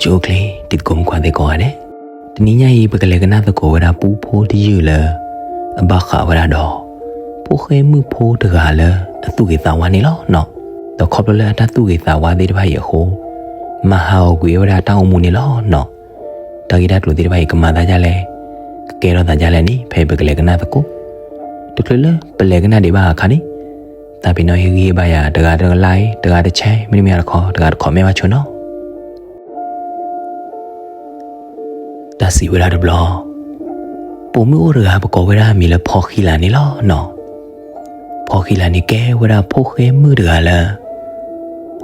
ကၠိအိၣ်ချ့ တံၤသကိးမုၣ်ခွါသ့ၣ်ကိးဂၤဒဲး, တနံၤညါအံၤ ပကလဲၤကနၣ်သကိးဝဲဒၣ်ပူဖိတယုၢ်လၢ အဘၣ်ဃးဝဲဒၣ်ဒီး ဖိၣ်ဃဲမုၣ်ဖိတဂၤလၢအသူၣ်ဂ့ၤသးဝါန့ၣ်လီၤနီၤ. ဒီးခီဖျိလၢအတၢ်သူၣ်ဂ့ၤသးဝါသ့ၣ်တဖၣ်အံၤအဃိ မၤဟးဂီၤကွံာ်ဝဲဒၣ်တၢ်အိၣ်မူန့ၣ်လီၤနီၤ. တၢ်ဂ့ၢ်တၢ်ကျိၤသ့ၣ်တဖၣ်အံၤ ကမၤသးဒ်လဲၣ်, ကကဲထီၣ်သးဒ်လဲၣ်န့ၣ် ဖဲအံၤပကလဲၤကနၣ်သကိး. တချုးလၢပလဲၤကနၣ်ဒံးဘၣ်အခါန့ၣ် တၢ်ပ့ၤနီၣ်ဟ့ၣ်ဂံၢ်ဟ့ၣ်ဘါယၤ တဂၤတဂၤ like တဂၤတ share မ့တမ့ၢ်တခီ တဂၤတ comment ဘၣ်ဆိနီၤ. တၢ်စံးဝဲဒၣ်တဘျီ, ပိာ်မုၣ်အိၣ်တဂၤ ပကိးဝဲဒၣ်အမံၤလၢဖီဃံလၤန့ၣ်လီၤနီၤ. ဖီဃံလၤန့ၣ်ကဲဝဲဒၣ်ဖိၣ်ဃဲမုၣ်တဂၤလၢ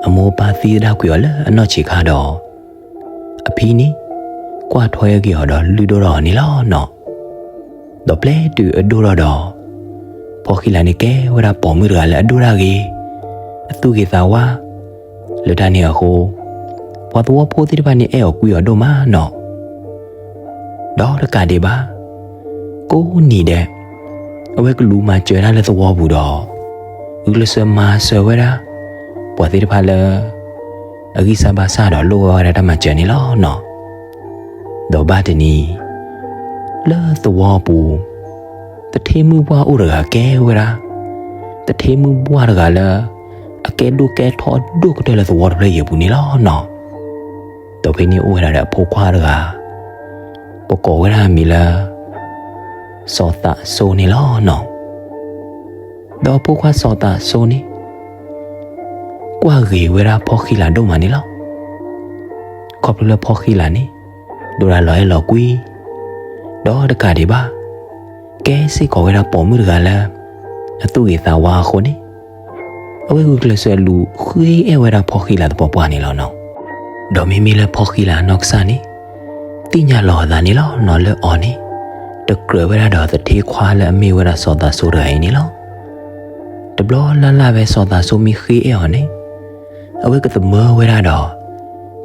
အမိၢ်အပၢ်သံသဒၣ်ကွံာ်အီၤလၢအနီၢ်ဆံးခါဒီး အဖံန့ၣ် ကွၢ်ထွဲက့ၤအီၤဒီးလုၢ်ဒိၣ်ထီၣ်အီၤန့ၣ်လီၤနီၤ. ဒီးပျဲတုၤအဒိၣ်ထီၣ်ဒီး ဖီဃံလၤန့ၣ်ကဲဝဲဒၣ်ပိာ်မုၣ်တဂၤလၢအဒိၣ်ဒၣ်ဂ့ၤ, အသူၣ်ဂ့ၤသးဝါ, လၢတၢ်န့ၣ်အဃိ ပှၤသဝီဖိသ့ၣ်တဖၣ်န့ၣ်အဲၣ်အီၤကွံအီၤဒိၣ်မးနီၤ. ဒီးတကးဒံးဘၣ် ကိးနံၤဒဲး အဝဲကလူၤမၤစၢၤတၢ်လၢသဝီပူၤဒီး ဂုာ်ကျဲးစၢးမၤစၢၤဝဲဒၣ် ပှၤသ့ၣ်တဖၣ်လၢ အဂံၢ်စၢ်ဘါစၢ်ဒီးလိၣ်ဘၣ်ဝဲဒၣ်တၢ်မၤစၢၤန့ၣ်လီၤနီၤ. ဒီးဘၣ်တနံၤ လၢသဝီပူၤ သထ့မုၣ်ပှၢ်အိၣ်တဂၤကဲဝဲဒၣ် သထ့မုၣ်ပှၢ်တဂၤလၢ အကဲဒိၣ်ကဲထီဒိၣ်ကတၢၢ်လၢသဝီတဖျၢၣ်အံၤအပူၤန့ၣ်လီၤနီၤ. ဒီးဖဲန့ၣ်အိၣ်ဝဲဒၣ်ဒီးအဖိခွါတဂၤ ပကိးဝဲဒၣ်အမံၤလၢ စီၤသးစိန့ၣ်လီၤနီၤ. ဒီးအဖိခွါစီၤသးစိန့ၣ် ကွၢ်ဂ့ၤဝဲဒၣ်ဖီဃံလၤဒိၣ်မးန့ၣ်လီၤ. ခီဖျိလၢဖီဃံလၤန့ၣ် ဒိၣ်ဒၣ်လီၤအဲၣ်လီၤကွံ, ဒီးတကးဒံးဘၣ် ကဲစ့ၢ်ကီးဝဲဒၣ်ပိာ်မုၣ်တဂၤလၢ အသူၣ်ဂ့ၤသးဝါအဃိန့ၣ် အဝဲဂုာ်ကျဲးစၢးလူၤဃ့အဲၣ်ဝဲဒၣ်ဖီဃံလၤသပှၢ်ပှၢ်န့ၣ်လီၤနီၤ. ဒီးမ့မ့ၢ်လၢဖီဃံလၤအနီၢ်ကစၢ်န့ၣ် သ့ၣ်ညါလီၤအသးန့ၣ်လီၤနီၤ လၢအီၤန့ၣ် တကြၢးဝဲဒၣ်ဒီးသထ့ခွါလၢအမ့ၢ်ဝဲဒၣ်စီၤသးစိတဂၤအံၤန့ၣ်လီၤ. တဘျီလၢ်လၢ်ဖဲစီၤသးစိမ့ၢ်ဃ့အဲၣ်အီၤန့ၣ် အဝဲကသမၢဝဲဒၣ်ဒီး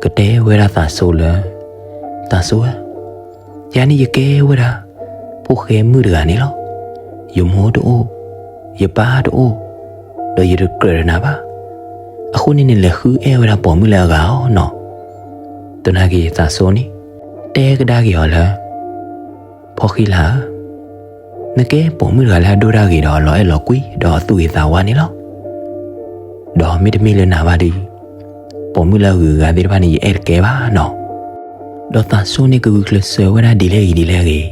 ကတဲဝဲဒၣ်သးစိလၢ သးစိဧၢ, ယၤန့ၣ်ယကဲဝဲဒၣ် ဖိၣ်ဃဲမုၣ်တဂၤန့ၣ်လီၤ. ယမိၢ်တအိၣ်, ယပၢ်တအိၣ်, ဒီးယတကြၢးဒီးနၤဘၣ်. အဃိန့ၣ်နလဲၤဃုအဲၣ်ဝဲဒၣ်ပိာ်မုၣ်လၢအဂၤအီၤနီၤ. သနာ်က့သးစိန့ၣ် တဲကဒါက့ၤအီၤလၢ ဖီဃံလၤဧၢ, နကဲပိာ်မုၣ်တဂၤလၢအဒိၣ်ဒၣ်ဂ့ၤဒီးလီၤအဲၣ်လီၤကွံဒီးအသူၣ်ဂ့ၤသးဝါန့ၣ်လီၤ. ဒီးမ့တမ့ၢ်လၢနၤဘၣ်ဒီး ပိာ်မုၣ်လၢအဂုၤအဂၤသ့ၣ်တဖၣ်န့ၣ် ယအဲၣ်တကဲဘၣ်နီၤ. ဒီးသးစိန့ၣ်ကဂုာ်ကျဲးစၢးဝဲဒၣ်ဒ်လဲၣ်ဂ့ၤဒ်လဲၣ်ဂ့ၤ,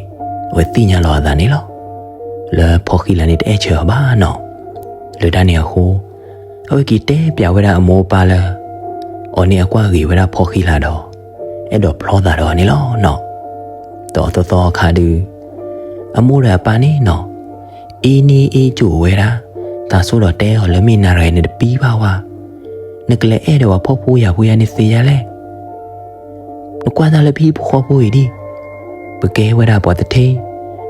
အဝဲသ့ၣ်ညါလီၤအသးန့ၣ်လီၤ. လၢဖီဃံလၤန့ၣ်တအဲၣ်ဆၢအီၤဘၣ်နီၤ. လၢတၢ်န့ၣ်အဃိ အဝဲက့ၤတဲပျးဝဲဒၣ်အမိၢ်အပၢ်လၢ အီၤန့ၣ်အကွၢ်ဂ့ၤဝဲဒၣ်ဖီဃံလၤဒီး အဲၣ်ဒိးဖျီသးဒီးအီၤန့ၣ်လီၤနီၤ. ဒီးအသီသီအခါဒုး အမိၢ်ဒီးအပၢ်န့ၣ်နီၤ အ့န့ၢ်အ့ကၠိဝဲဒၣ် သးစိဒီးတဲအီၤလၢမ့ၢ်နၤတဂၤအံၤနတပံဘၣ်ဝဲ, နကလဲၤအဲၣ်ဒိးပှၤဖှီၣ်ဖိယာ်ဖိယါန့ၣ်သ့ယါလဲၣ်. နကွၢ်တၢ်လၢပဟံၣ်ဖိဃီဖိအံၤဒံး, ပကဲဝဲဒၣ်ပှၤသထ့,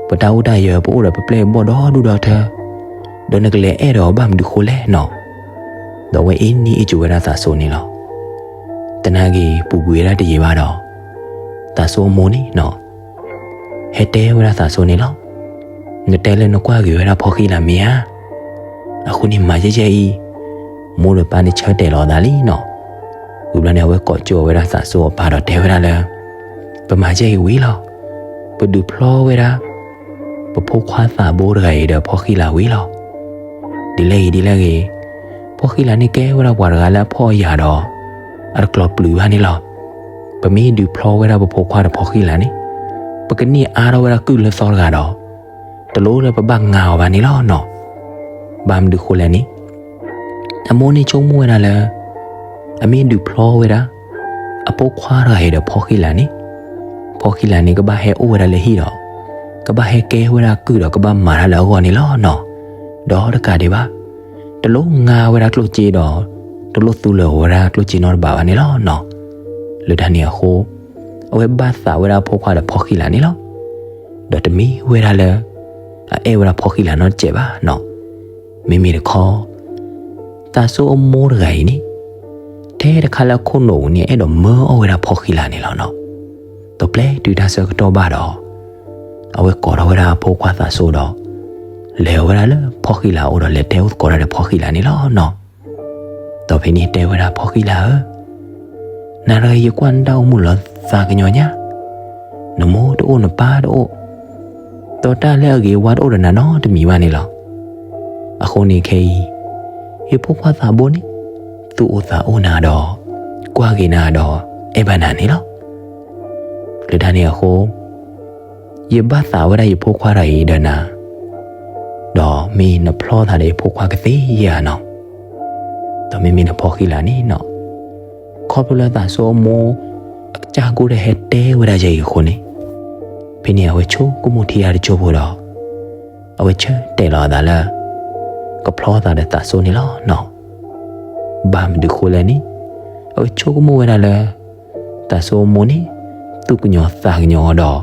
ပတၢ်အိၣ်တၢ်ယၢၤ ပအိၣ်ဒီးပပျဲၢ်ဘီၣ်ဒီဒူၣ်ဒီထၢ, ဒီးနကလဲၤအဲၣ်ဒိးဘၣ်မနုၤဃိလဲၣ်နီၤ. ဒီးအဝဲအ့န့ၢ်အ့ကၠိဝဲဒၣ်သးစိန့ၣ်လီၤ. သနာ်က့ပူၤကွံာ်ဝဲဒၣ်တယံာ်ဘၣ်ဒီး သးစိအမိၢ်န့ၣ်နီၤ ဟဲတဲဝဲဒၣ်သးစိန့ၣ်လီၤ. နတဲလၢနကွၢ်ဂ့ၤဝဲဒၣ်ဖီဃံလၤမ့ၢ်ဧါ. အဃိန့ၣ်မၤယဲၢ်ယဲၢ်အံၤ, မိၢ်ဒီးပၢ်န့ၣ်ဆၢတဲာ်လီၤအသးလံနီၤ. ဝံၤဘျီန့ၣ် အဝဲကိးကၠိဝဲဒၣ်သးစိအပၢ်ဒီးတဲဝဲဒၣ်လၢ ပမၤယဲၢ်အံၤဝံၤလီၤ. ပဒုးဖျီဝဲဒၣ် ပဖိခွါသးဘိတဂၤအံၤဒီးဖီဃံလၤဝံၤလီၤ. ဒ်လဲၣ်ဂ့ၤဒ်လဲၣ်ဂ့ၤ, ဖီဃံလၤန့ၣ်ကဲဝဲဒၣ်ပှၤတဂၤလၢအဖှီၣ်အယာ်ဒီး အတကျိၤပျုၤဘၣ်န့ၣ်လီၤ. ပမ့ၢ်ဒုးဖျီဝဲဒၣ်ပဖိခွါဒီးဖီဃံလၤန့ၣ် ပကန့ၢ်အါထီၣ်ဝဲဒၣ်ကုၢ်လၢသီတဂၤဒီး တလိၣ်လၢပဘၣ်ငါအီၤဘၣ်န့ၣ်လီၤနီၤ. ဘၣ်မနုၤဃိလဲၣ်န့ၣ် အမိၢ်န့ၣ်ဆိကမိၣ်ဝဲဒၣ်လၢ အမ့ၢ်ဒုးဖျီဝဲဒၣ် အဖိခွါတဂၤအံၤဒီးဖီဃံလၤန့ၣ် ဖီဃံလၤန့ၣ် ကဘၣ်ဟဲအိၣ်ဝဲဒၣ်လၢဟံၣ်ဒီး ကဘၣ်ဟဲကဲဝဲဒၣ်ကုၢ်ဒီးကဘၣ်မၤတၢ်လၢအဂီၢ်န့ၣ်လီၤနီၤ. ဒီးတကးဒံးဘၣ် တလိၣ်ငါဝဲဒၣ်ကျိၣ်စ့ဒီး တလိၣ်သူလၢာ်ဝဲဒၣ်ကျိၣ်စ့နီတဘ့ၣ်ဘၣ်န့ၣ်လီၤနီၤ. လၢတၢ်န့ၣ်အဃိ အဝဲဘၣ်သးဝဲဒၣ်အဖိခွါဒီးဖီဃံလၤန့ၣ်လီၤ. ဒီးတမ့ၢ်ဝဲဒၣ်လၢ အအဲၣ်ဝဲဒၣ်ဖီဃံလၤနီတစဲးဘၣ်နီၤ. မ့မ့ၢ်တခီ သးစိအမိၢ်တဂၤအံၤန့ၣ် ထဲတခါလၢအခိၣ်နူာ်ပူၤန့ၣ် အဲၣ်ဒိးမၢအီၣ်ဝဲဒၣ်ဖီဃံလၤန့ၣ်လီၤနီၤ. ဒီးပျဲတုၤတၢ်ဆၢကတီၢ်ဘၣ်ဒီး အဝဲကိးထီၣ်ဝဲဒၣ်အဖိခွါသးစိဒီး လဲၤဝဲဒၣ်လၢဖီဃံလၤအအိၣ်ဒီးလဲၤတဲအိၣ်သကိးတၢ်ဒီးဖီဃံလၤန့ၣ်လီၤနီၤ. ဒီးဖဲန့ၣ်တဲဝဲဒၣ်ဖီဃံလၤဧၢ, နၤဒီးယကွၢ်နတၢ်အိၣ်မူလီၤသးကညီၤညါ, နမိၢ်တအိၣ်နပၢ်တအိၣ်, ဒီးတၢ်လၢအဂ့ၤအဝါတအိၣ်ဒီးနၤနီတမံၤဘၣ်န့ၣ်လီၤ. အဃိန့ၣ်ခဲအံၤ, ယဖိခွါသးဘိန့ၣ်, သူၣ်အိၣ်သးအိၣ်နၤဒီး, ကွၢ်က့ၤနၤဒီး, အဲၣ်ဘၣ်နၤန့ၣ်လီၤ. လၢတၢ်န့ၣ်အဃိ, ယဘၣ်သးဝဲဒၣ်ယဖိခွါတဂၤအံၤဒီးနၤ, ဒီးမ့ၢ်နဖျီသးဒီးယဖိခွါကသ့ဧါနီၤ. ဒီးမ့မ့ၢ်နဖီၣ်ဃံလၤန့ၣ်နီၤ, ခီဖျိလၢသးစီအမိၢ် အကစၢ်ကိၣ်တဟဲတဲဝဲဒၣ်ယဲအံၤအဃိန့ၣ်, ဖဲန့ၣ်အဝဲဆိကမိၣ်ထံတၢ်တကၠိဖိဒီး, အဝဲဆၢတဲာ်လီၤအသးလၢ ကဖျီသးဒီးသးစီန့ၣ်လီၤနီၤ. ဘၣ်မနုၤဃိလဲၣ်န့ၣ်, အဝဲဆိကမိၣ်ဝဲဒၣ်လၢ သးစီအမိၢ်န့ၣ် သူၣ်ကညီၤသးကညီၤအီၤဒီး,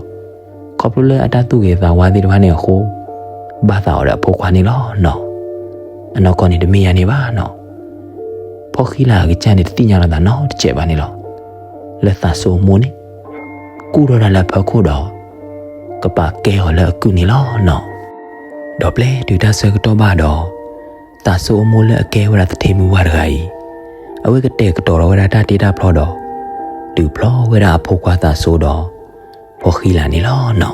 ခီဖျိလၢအတၢ်သူၣ်ဂ့ၤသးဝါသ့ၣ်တဖၣ်န့ၣ်အဃိ, ဘၣ်သးအီၤဒီးအဖိခွါန့ၣ်လီၤနီၤ. အနီၢ်ကီၢ်န့ၣ်တမ့ၢ်ယၤန့ၣ်ဘၣ်နီၤ. ဖီၣ်ဃံလၤအကစၢ်န့ၣ် တသ့ၣ်ညါလီၤသးနီတစဲးဘၣ်န့ၣ်လီၤ. လၢသးစီအမိၢ်န့ၣ် ကူၣ်ထီၣ်တၢ်လၢအဖီခိၣ်ဒီး, ကပာ်ကဲအီၤလၢအကုၢ်န့ၣ်လီၤနီၤ. ဒီးပျဲတုၤတၢ်ဆၢကတီၢ်ဘၣ်ဒီး, သးစီအမိၢ်လၢအကဲဝဲဒၣ်သထ့မုၢ်ဝၢ်တဂၤအံၤ, အဝဲကတဲာ်ကတီၤထီၣ်ဝဲဒၣ်တၢ်တ့တၢ်ဖျီဒီး, ဒုးဖျီဝဲဒၣ်အဖိခွါသးစီဒီး ဖီၣ်ဃံလၤန့ၣ်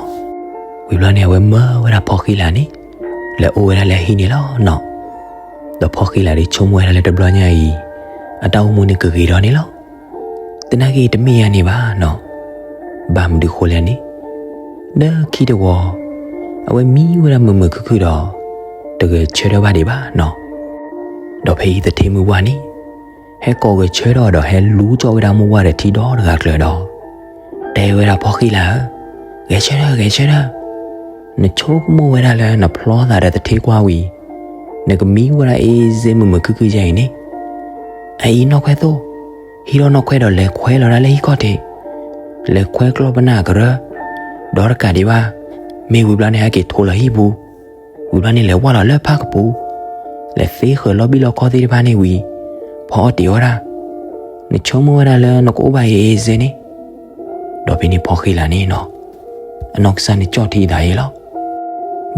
လီၤနီၤ. ဝံၤဘျီန့ၣ် အဝဲမၢဝဲဒၣ်ဖီၣ်ဃံလၤန့ၣ်, လဲၤအိၣ်ဝဲဒၣ်လၢအဟံၣ်န့ၣ်လီၤနီၤ. ဒီးဖီၣ်ဃံလၤဒုးဆိကမိၣ်ဝဲဒၣ်လၢတဘျီညါအံၤ, အတၢ်အိၣ်မူန့ၣ်ကဂ့ၤထီၣ်န့ၣ်လီၤ. သနာ်က့တမ့ၢ်ယၤန့ၣ်ဘၣ်နီၤ. ဘၣ်မနုၤဃိလဲၣ်န့ၣ်, လၢခံတဝီ, အဝဲမံဝဲဒၣ်မုာ်မုာ်ခုၣ်ခုၣ်ဒီး, တဂဲၤဆၢထၢၣ်ဘၣ်ဒံးဘၣ်နီၤ. ဒီးဖဲအံၤသထ့မုၢ်ဝၢ်န့ၣ်, ဟဲကိးဂဲၤဆၢထၢၣ်အီၤဒီးဟဲလူကၠီၣ်ဝဲဒၣ်မိၢ်ဝၢ်ဒီးထံဒီတဂၤကျၢၤဒီး, တဲဝဲဒၣ်ဖီၣ်ဃံလၤဧၢ, ဂဲၤဆၢထၢၣ် ဂဲၤဆၢထၢၣ်, နဆိကမိၣ်ဝဲဒၣ်လၢနဖျီသးဒီးသထ့ကွၢ်ဝံၤ, နကမံဝဲဒၣ်အ့စ့မုာ်မုာ်ခုၣ်ခုၣ်ယဲအံၤန့ၣ်, အအံၤနီၢ်ခွဲးသိၣ်, ဟံးထီၣ်နီၢ်ခွဲးဒီးလဲၤခွဲလီၤဒၣ်လၢဟံၣ်ခီၣ်ထံး, လဲၤခွဲကျီၢ်ပနၢ်ကရၢ, ဒီးတကးဒံးဘၣ်, မ့ၢ်ဝံၤဘျီန့ၣ် ဟဲက့ၤထိလီၤဟံၣ်ပူၤ, ဝံၤဘျီန့ၣ် လဲၤဝၢ်လီၤလၢဖၣ်ကပူၤ, လဲၤသ့ဃၢၤလီၤဘံၣ်လီၤခီၣ်သ့ၣ်တဖၣ်န့ၣ်ဝံၤ, ဖီအီၣ်တ့ၢ်ဝဲဒၣ်, နဆိကမိၣ်ဝဲဒၣ်လၢနကအိၣ်ဘၣ်အ့စ့န့ၣ်. ဒီးဖဲန့ၣ်ဖီၣ်ဃံလၤန့ၣ်နီၤ, အနီၢ်ကစၢ်န့ၣ်ကၠီၣ်ထံအသးအံၤလီၤ.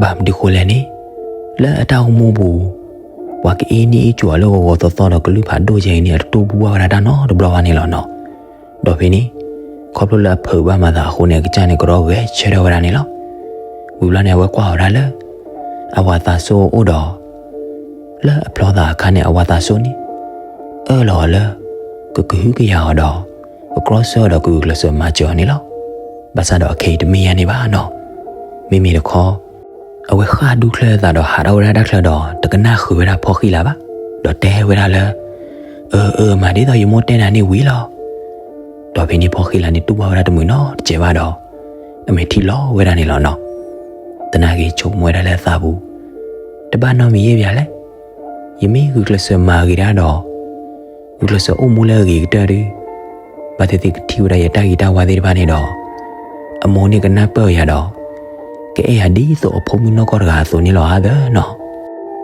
ဘၣ်မနုၤဃိလဲၣ်န့ၣ်, လၢအတၢ်အိၣ်မူပူၤ, ပှၤကအ့န့ၢ်အ့ကၠိၤအီၤလၢဂီၤဂီၤသီသီဒီးကလုၢ်ဖးဒိၣ်ယဲအံၤန့ၣ် အတတိၢ်ဘူၣ်ဘၣ်ဝဲဒၣ်တၢ်နီတဘျီဘၣ်န့ၣ်လီၤနီၤ. ဒီးဖဲန့ၣ်, ခီဖျိလၢအဖုးဘၣ်မၤသးအဃိန့ၣ် အကစၢ်န့ၣ်ကရီဂဲၤဆၢထၢၣ်ဝဲဒၣ်န့ၣ်လီၤ. ဝံၤဘျီန့ၣ် အဝဲကွၢ်ဝဲဒၣ်လၢ အဝၤသးစီအအိၣ်ဒီး လၢအဖျီသးအခါန့ၣ် အဝၤသးစီန့ၣ် အၢၣ်လီၤအီၤလၢ ကကဟုကယာ်အီၤဒီး ကကျီဆၢအီၤဒီးကဂုာ်ကျဲးစၢးမၤစၢၤအီၤန့ၣ်လီၤ. ဘၣ်ဆၣ်ဒီးအခဲအံၤတမ့ၢ်ယါန့ၣ်ဘၣ်နီၤ. မ့မ့ၢ်တခီ အဝဲဃၣ်ဒူချၢအသးဒီးဟးထီၣ်ဝဲဒၣ်တၢ်ချၢဒီး တကနၣ်ဃုာ်ဝဲဒၣ်ဖီၣ်ဃံလၤဘၣ်, ဒီးတဲဝဲဒၣ်လၢ အၢ အၢ မၤဒ်သိးယမိၢ်တဲနၤန့ၣ်ဝံၤလီၤ. ဒီးဖဲန့ၣ်ဖီၣ်ဃံလၤန့ၣ်တူၢ်ဘၣ်ဝဲဒၣ်တမုာ်နီတစဲးဘၣ်ဒီး အမဲာ်ထံလီၤဝဲဒၣ်န့ၣ်လီၤနီၤ. သနာ်က့ဆိကမိၣ်ဝဲဒၣ်လၢအသးပူၤ, တဘၣ်နီတမံၤယဲၢ်ဘၣ်လဲၣ်. ယမ့ၢ်ဂုာ်ကျဲးစၢးမၤဂ့ၤဒၣ်ဒီး ဂုာ်ကျဲးစၢးအိၣ်မူလၢအဂ့ၤကတၢၢ်ဒီး ဘၣ်သ့ၣ်သ့ၣ်ကထံၣ်ဝဲဒၣ်ယတၢ်ဂ့ၤတၢ်ဝါသ့ၣ်တဖၣ်န့ၣ်ဒီး အမိၢ်န့ၣ်ကနၢ်ပၢၢ်ယၤဒီး ကအဲၣ်ယၤဒ်သိးအဖိမုၣ်နီၢ်ကီၢ်တဂၤအသိးန့ၣ်လီၤဧါသၢနီၤ.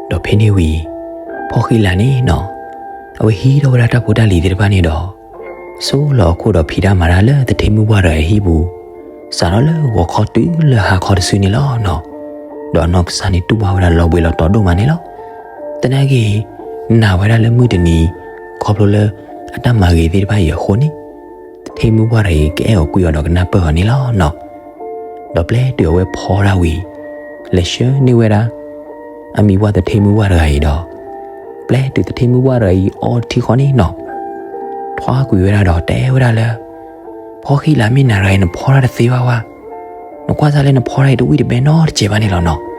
ဒီးဖဲန့ၣ်ဝံၤ ဖီၣ်ဃံလၤန့ၣ်နီၤ အဝဲဟံးထီၣ်ဝဲဒၣ်တၢ်ဖိတၢ်လံၤသ့ၣ်တဖၣ်န့ၣ်ဒီး ဆိလီၤအခိၣ်ဒီးဖံးတၢ်မၤတၢ်လၢသထ့မုၢ်ဝၢ်တဂၤအဟံၣ်ပူၤ စးထီၣ်လၢဂီၤခီတုၤလၢဟါခီတစုန့ၣ်လီၤနီၤ. ဒီးအနီၢ်ကစၢ်န့ၣ်တူၢ်ဘၣ်ဝဲဒၣ်လီၤဘှံးလီၤတီၤဒိၣ်မးန့ၣ်လီၤ. သနာ်က့ နာ်ဝဲဒၣ်လၢမုၢ်တနံၤ ခီဖျိလၢအတၢ်မၤဂ့ၤသ့ၣ်တဖၣ်အံၤအဃိန့ၣ် သထ့မုၢ်ဝၢ်တဂၤအံၤ ကအဲၣ်အီၤကွံအီၤဒီးကနၢ်ပၢၢ်အီၤန့ၣ်လီၤနီၤ. ဒီးပျဲတုၤအဝဲဖီတၢ်ဝံၤ လဲၤဆှၢန့ၢ်ဝဲဒၣ် အမံၤဝဲသထ့မုၢ်ဝၢ်တဂၤအံၤဒီး ပျဲတုၤသထ့မုၢ်ဝၢ်တဂၤအံၤအီထံဃီန့ၣ်နီၤ ထွါကွံာ်ဝဲဒၣ်ဒီးတဲဝဲဒၣ်လၢ ဖီၣ်ဃံလၤမ့ၢ်နၤတဂၤအံၤ နဖီတၢ်တသ့ဘၣ်ဝဲ, နကွၢ်စၢ်လၢနဖီတၢ်အံၤတဝံၣ်တဘဲနီတစဲးဘၣ်န့ၣ်လီၤနီၤ.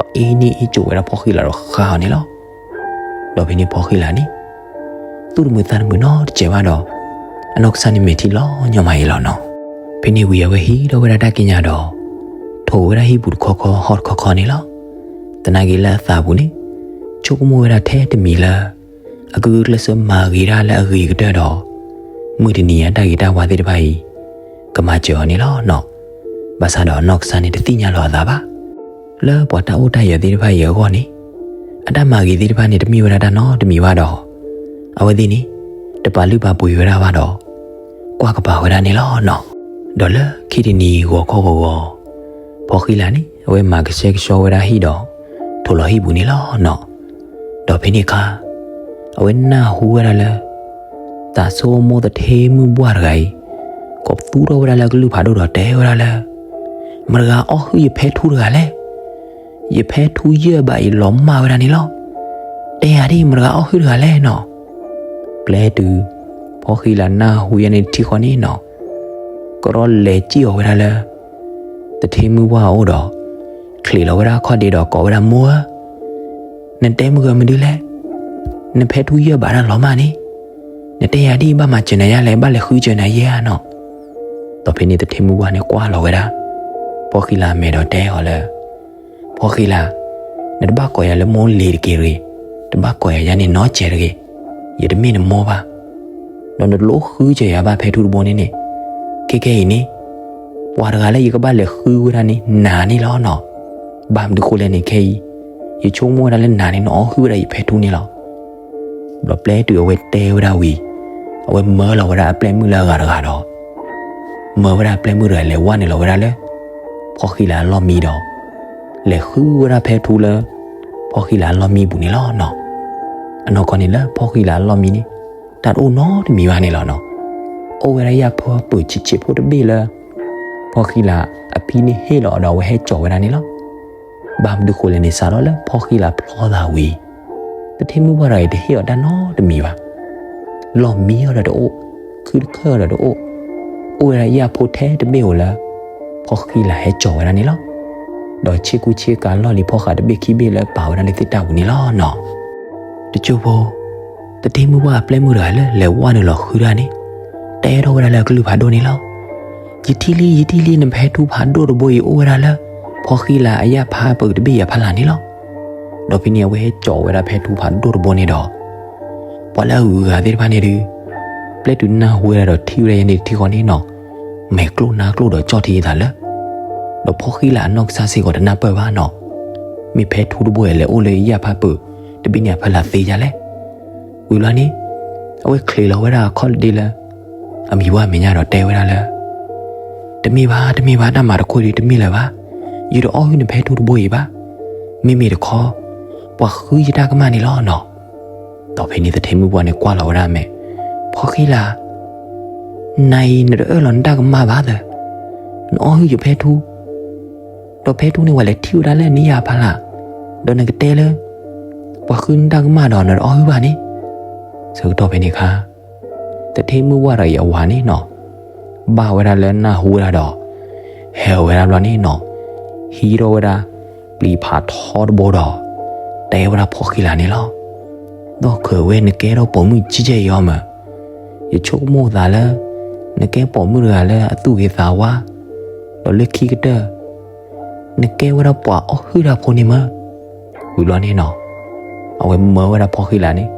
ဒီးအ့န့ၢ်အ့ကၠိဝဲဒၣ်ဖီၣ်ဃံလၤဒီးဃါအီၤန့ၣ်လီၤ. ဒီးဖဲန့ၣ်ဖီၣ်ဃံလၤန့ၣ် သူၣ်တမုာ်သးတမုာ်နီတစဲးဘၣ်ဒီး အနီၢ်ကစၢ်န့ၣ်မဲာ်ထံလီၤညီမးအံၤလီၤနီၤ. ဖဲန့ၣ်ဝံၤအဝဲဟံးထီၣ်ဝဲဒၣ်တၢ်ကံးညာ်ဒီး ထိးဝဲဒၣ်ဟံၣ်ပူၤတခီခီဟီၣ်တခီခီန့ၣ်လီၤ. သနာ်က့လၢအသးပူၤန့ၣ် ဆိကမိၣ်ဝဲဒၣ်ထဲတမံၤလၢ အကဂုာ်ကျဲးစၢးမၤဂ့ၤတၢ်လၢအဂ့ၤကတၢၢ်ဒီး မုၢ်တနံၤအတၢ်ဂ့ၤတၢ်ဝါသ့ၣ်တဖၣ်အံၤ ကမၤစၢၤအီၤန့ၣ်လီၤနီၤ. ဘၣ်ဆၣ်ဒီးအနီၢ်ကစၢ်န့ၣ်တသ့ၣ်ညါလီၤအသးဘၣ် လၢပှၤတၢ်အိၣ်တၢ်ယၢၤသ့ၣ်တဖၣ်အံၤအဂီၢ်န့ၣ် အတၢ်မၤဂ့ၤသ့ၣ်တဖၣ်န့ၣ် တမ့ၢ်ဝဲဒၣ်တၢ်နီတမံၤဘၣ်ဒီး အဝဲသ့ၣ်န့ၣ် တပာ်လုၢ်ပာ်ပှ့ၤဝဲဒၣ်ဘၣ်ဒီး ကွၢ်ကပၤဝဲဒၣ်န့ၣ်လီၤနီၤ. ဒီးလၢခံတနံၤဂီၤခီဂီၤဂီၤ ဖီၣ်ဃံလၤန့ၣ် အဝဲမၤကဆှဲကဆှီဝဲဒၣ်ဟံၣ်ဒီး ထိးလီၤဟံၣ်ပူၤန့ၣ်လီၤနီၤ. ဒီးဖဲန့ၣ်အခါ အဝဲနၢ်ဟူဝဲဒၣ်လၢ သးစီမိၢ်သထ့မုၢ်ဘှၢ်တဂၤအံၤ ကိးပသူထီၣ်ဝဲဒၣ်လၢကလုၢ်ဖးဒိၣ်ဒီးတဲဝဲဒၣ်လၢ မတၤတဂၤအီၣ်ဟုၣ်ယဖဲထူတဂၤလဲၣ်. ယဖဲထူယဲၢ်ဘးအံၤလီၤမၢ်ဝဲဒၣ်န့ၣ်လီၤ. တဲယၤဒ်မတၤတဂၤအီၣ်ဟုၣ်တဂၤလဲၣ်နီၤ. ပျဲတုၤ ဖီၣ်ဃံလၤနၢ်ဟူယဲန့ၣ်တထံၣ်ဃီန့ၣ်နီၤ, ကရီလဲၤစံၣ်အီၤဝဲဒၣ်လၢ သထ့မုၢ်ဘှၢ်အအိၣ်ဒီး ချံးလီၤဝဲဒၣ်အခီၣ်ဒ့ဒီးကိးဝဲဒၣ် မိၢ်ဧၢ, နတဲမုၢ်ဂၢၢ်မနုၤလဲၣ်. နဖဲထူယဲၢ်ဘးတၢ်လီၤမၢ်န့ၣ်, နတဲယၤဒ်ဘၣ်မၤစၢၤနၤယါလဲၣ်, ဘၣ်လဲၤဃုစၢၤနၤယဲဧါနီၤ. ဒီးဖဲန့ၣ်သထ့မုၢ်ဘှၢ်န့ၣ်ကွၢ်လီၤဝဲဒၣ် ဖီၣ်ဃံလၤအမဲာ်ဒီးတဲအီၤလၢ ဖီၣ်ဃံလၤ, နတဘၣ်ကိးယၤလၢမိၢ်လ့ၤတက့ၢ်တဂ့ၤ, တဘၣ်ကိးယၤယါန့ၣ်နီတစဲးတဂ့ၤ, ယတမ့ၢ်နမိၢ်ဘၣ်, ဒီးနတလိၣ်ဃုစၢၤယၤဘၣ်ဖဲထူတဘိန့ၣ်န့ၣ်, ခဲခဲအံၤန့ၣ် ပှၤတဂၤလၢယကဘၣ်လဲၤဃုဝဲဒၣ်န့ၣ် နၤန့ၣ်လီၤနီၤ. ဘၣ်မနုၤဃိလဲၣ်န့ၣ် ခဲအံၤ ယဆိကမိၣ်ဝဲဒၣ်လၢနၤန့ၣ် နအီၣ်ဟုၣ်ဝဲဒၣ်ယဖဲထူန့ၣ်လီၤ. ဒီးပျဲတုၤအဝဲတဲဝဲဒၣ်ဝံၤ, အဝဲမၢလီၤဝဲဒၣ်အပျဲၢ်မုၣ်လၢအဂၤတဂၤဒီး မၢဝဲဒၣ်အပျဲၢ်မုၣ်တဂၤလဲၤဝဲနုာ်လီၤဝဲဒၣ်လၢ ဖီၣ်ဃံလၤအလီၢ်မံဒီး လဲၤဃုဝဲဒၣ်ဖဲထူလၢ ဖီၣ်ဃံလၤအလီၢ်မံပူၤန့ၣ်လီၤနီၤ. အနီၢ်ကီၢ်န့ၣ်လၢဖီၣ်ဃံလၤအလီၢ်မံန့ၣ် တၢ်တအိၣ်နီတမံၤဘၣ်န့ၣ်လီၤနီၤ. အိၣ်ဝဲဒၣ်ယၣ်ဖၢပၢၢ်ဆံးဆံးဖိတဘ့ၣ်လၢ ဖီၣ်ဃံလၤအဖံန့ၣ်ဟ့ၣ်လီၤအီၤဒီးအဝဲဟဲကၠီၤဝဲဒၣ်န့ၣ်လီၤ. ဘၣ်မနုၤဃိလဲၣ်န့ၣ် စးထီၣ်လၢဖီၣ်ဃံလၤဖျီသးဝံၤ သထ့မုၢ်ဘှၢ်တဂၤအံၤတဟ့ၣ်အီၤတၢ်နီတမံၤဘၣ်. လီၢ်မံအီၤဒီးတအိၣ်, ခုတခၢၣ်အီၤဒီးတအိၣ်, အိၣ်ဝဲဒၣ်ယၣ်ဖိထဲတဘ့ၣ်ဧိၤလၢ ဖီၣ်ဃံလၤဟဲကၠီၤဝဲဒၣ်န့ၣ်လီၤ. ဒီးဆ့ကူဆ့ကၤလီၢ်လံၤဖီၣ်ဃာ်တဘ့ၣ်ခံဘ့ၣ်လၢပာ်ဝဲဒၣ်လၢသ့ၣ်တၢ်ပူၤန့ၣ်လီၤနီၤ. တစိၢ်ဖိ သထ့မုၢ်ဘှၢ်အပျဲၢ်မုၣ်တဂၤလၢလဲၤဝဲနုာ်လီၤဃုတၢ်န့ၣ် တဲထီၣ်ဝဲဒၣ်လၢအကလုၢ်ဖးဒိၣ်န့ၣ်လီၤ. ယထံၣ်လံ ယထံၣ်လံ နဖဲထူဖးဒိၣ်တဘိအံၤအိၣ်ဝဲဒၣ်လၢ ဖီၣ်ဃံလၤအယၣ်ဖးပၢၢ်တဘ့ၣ်အံၤအဖီလာ်န့ၣ်လီၤ. ဒီးဖဲန့ၣ်အဝဲဟဲကၠီၤဝဲဒၣ်ဖဲထူဖးဒိၣ်တဘိန့ၣ်ဒီး ပှၤလၢအဂုၤအဂၤသ့ၣ်တဖၣ်န့ၣ်ဒုး ပျဲတုၤနၢ်ဟူဝဲဒၣ်ဒီးထံၣ်ဝဲဒၣ်ယဲန့ၣ်တထံၣ်ဃီန့ၣ်နီၤ, မဲာ်ကျိၣ်နါကျိၣ်ဒီးကၠီၣ်ထံအသးလၢ ဒီးဖီၣ်ဃံလၤအနီၢ်ကစၢ်စ့ၢ်ကီးတနၢ်ပၢၢ်ဘၣ်နီၤ. မ့ၢ်ဖဲထူတဘိအံၤလဲၤအိၣ်လၢယၣ်ဖးပၢၢ်တဘ့ၣ်န့ၣ်အဖီလာ်သ့ဒ်လဲၣ်. ဝံၤဘျီန့ၣ် အဝဲချံးလီၤဝဲဒၣ်အခီၣ်ဒ့လၢ အမံၤဝါမဲာ်ညါဒီးတဲဝဲဒၣ်လၢ တမ့ၢ်ဘၣ် တမ့ၢ်ဘၣ် တၢ်မၤတခိၣ်ဒုးတမ့ၢ်လၢၤဘၣ်. ယတအီၣ်ဟုၣ်နဖဲထူတဘိအံၤဘၣ်. မ့မ့ၢ်တခီ ပှၤဃုယတၢ်ကမၣ်န့ၣ်လီၤနီၤ. ဒီးဖဲန့ၣ်သထ့မုၢ်ဘှၢ်န့ၣ်ကွၢ်လီၤဝဲဒၣ်အမဲာ်, ဖီၣ်ဃံလၤ, နၤအံၤနတအၢၣ်လီၤနတၢ်ကမၣ်ဘၣ်သၢ, နအီၣ်ဟုၣ်ယဖဲထူ, ဒီးဖဲထူန့ၣ် ပှၤလဲၤထံၣ်ဝဲဒၣ်လၢနယၣ်ဖီလာ်, ဒီးနကတဲလၢ ပှၤဃုနတၢ်ကမၣ်ဒီးနတအီၣ်ဟုၣ်ဘၣ်န့ၣ်. ဆၢကတီၢ်ဖဲန့ၣ်အခါ သထ့မုၢ်ဘှၢ်တဂၤအံၤအဝၤန့ၣ်နီၤ, ဘၣ်ဝဲဒၣ်လၢနၢ်ဟူဝဲဒၣ်ဒီး ဟဲဝဲဒၣ်ဘျီန့ၣ်နီၤ, ဟံးထီၣ်ဝဲဒၣ် ပျံၤဖးထီတဘိဒီး တဲဝဲဒၣ်ဖီၣ်ဃံလၤန့ၣ်လီၤ. ဒီးခဲအံၤဝဲနကဲထီၣ်ပိာ်မုၣ်ကံကဲအံၤအီၤမး, ယဆိကမိၣ်သးလၢ နကဲပိာ်မုၣ်တဂၤလၢအသူၣ်ဂ့ၤသးဝါ, ဒီးလၢခံကတၢၢ် နကဲဝဲဒၣ်ပှၤအီၣ်ဟုၣ်တၢ်ဖိန့ၣ်မး. ဝံၤဘျီန့ၣ်နီၤ, အဝဲမၢဝဲဒၣ်ဖီၣ်ဃံလၤန့ၣ်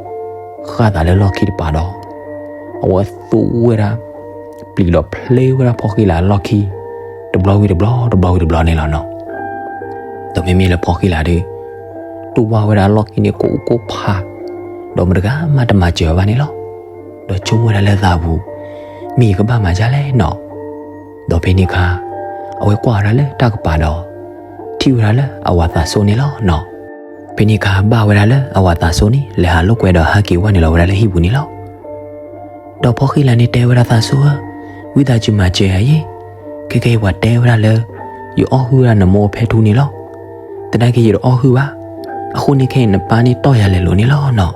ဃၣ်သးလၢလီၢ်ခံတပၤဒီး အဝဲသူဝဲဒၣ် ပျံၤဒီးဖျ့ဝဲဒၣ်ဖီၣ်ဃံလၤအလီၢ်ခံ တဘျီဝံၤတဘျီ တဘျီဝံၤတဘျီန့ၣ်လီၤနီၤ. ဒီးမ့မ့ၢ်လၢဖီၣ်ဃံလၤဒီး တူၢ်ဘၣ်ဝဲဒၣ်အလီၢ်ခံန့ၣ် ကိးအူကိးဖး, ဒီးမတဂၤမးတမၤစၢၤဘၣ်န့ၣ်လီၤ. ဒီးဆိကမိၣ်ဝဲဒၣ်လၢသးပူၤ, မ့ၢ်ယကဘၣ်မၤဒ်လဲၣ်နီၤ. ဒီးဖဲန့ၣ်အခါ အဝဲကွၢ်ဝဲဒၣ်လၢတၢ်ကပၤဒီး ထံၣ်ဝဲဒၣ်လၢအဝၤသးစိန့ၣ်လီၤနီၤ. ဖဲန့ၣ်အခါဘၣ်ဝဲဒၣ်လၢအဝၤသးစိန့ၣ် လဲၤဟးလိာ်ကွဲဒီးဟဲက့ၤဝဲနုာ်လီၤဝဲဒၣ်လၢဟံၣ်ပူၤန့ၣ်လီၤ. ဒီးဖီၣ်ဃံလၤန့ၣ်တဲဝဲဒၣ်သးစိဧၢ, ဝံသးစူၤမၤစၢၤယၤယ့ၢ်, ခဲကဲအံၤပှၤတဲဝဲဒၣ်လၢ ယအီၣ်ဟုၣ်ဝဲဒၣ်နမိၢ်ဖဲထူန့ၣ်လီၤ. သနာ်က့ယတအီၣ်ဟုၣ်ဘၣ်, အဃိန့ၣ်ခဲအံၤနပၢ်န့ၣ်တီၢ်ယၤလဲၤလိာ်န့ၣ်လီၤနီၤ.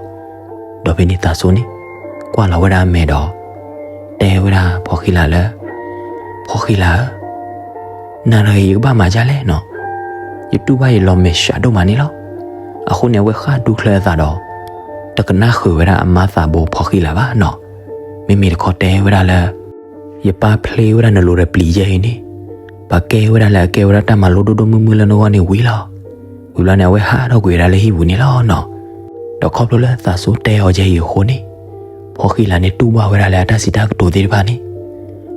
ဒီးဖဲန့ၣ်သးစိန့ၣ် ကွၢ်လီၤဝဲဒၣ်အမဲာ်ဒီး တဲဝဲဒၣ်ဖီၣ်ဃံလၤလၢ ဖီၣ်ဃံလၤဧၢ, နၤတဂၤအံၤယကဘၣ်မၤဒ်လဲၣ်နီၤ. ယတူၢ်ဘၣ်ယလီၤမဲာ်ဆှးဒိၣ်မးန့ၣ်လီၤ. အဃိန့ၣ်အဝဲဃၣ်ဒူချၢအသးဒီး တကနၣ်ဃုာ်ဝဲဒၣ်အမါသးဘိဖီၣ်ဃံလၤဘၣ်နီၤ. မ့မ့ၢ်တခီတဲဝဲဒၣ်လၢ ယပၢ်ဖျ့ဝဲဒၣ်နလိၤဒီးပျံၤယဲအံၤန့ၣ်, ပှၤကဲဝဲဒၣ်လၢအကဲဝဲဒၣ်တၢ်မၤလိဒိၣ်ဒိၣ်မုၢ်မုၢ်လၢနဂီၢ်န့ၣ်ဝံၤလီၤ. ဝံၤဘျီန့ၣ် အဝဲဟးထီၣ်ကွံာ်ဝဲဒၣ်လၢဟံၣ်ပူၤန့ၣ်လီၤနီၤ. ဒီးခီဖျိလၢသးစိတဲအီၤယဲအံၤအဃိန့ၣ်, ဖီၣ်ဃံလၤန့ၣ်တူၢ်ဘၣ်ဝဲဒၣ်လၢအတၢ်စံးတၢ်ကတိၤသ့ၣ်တဖၣ်န့ၣ်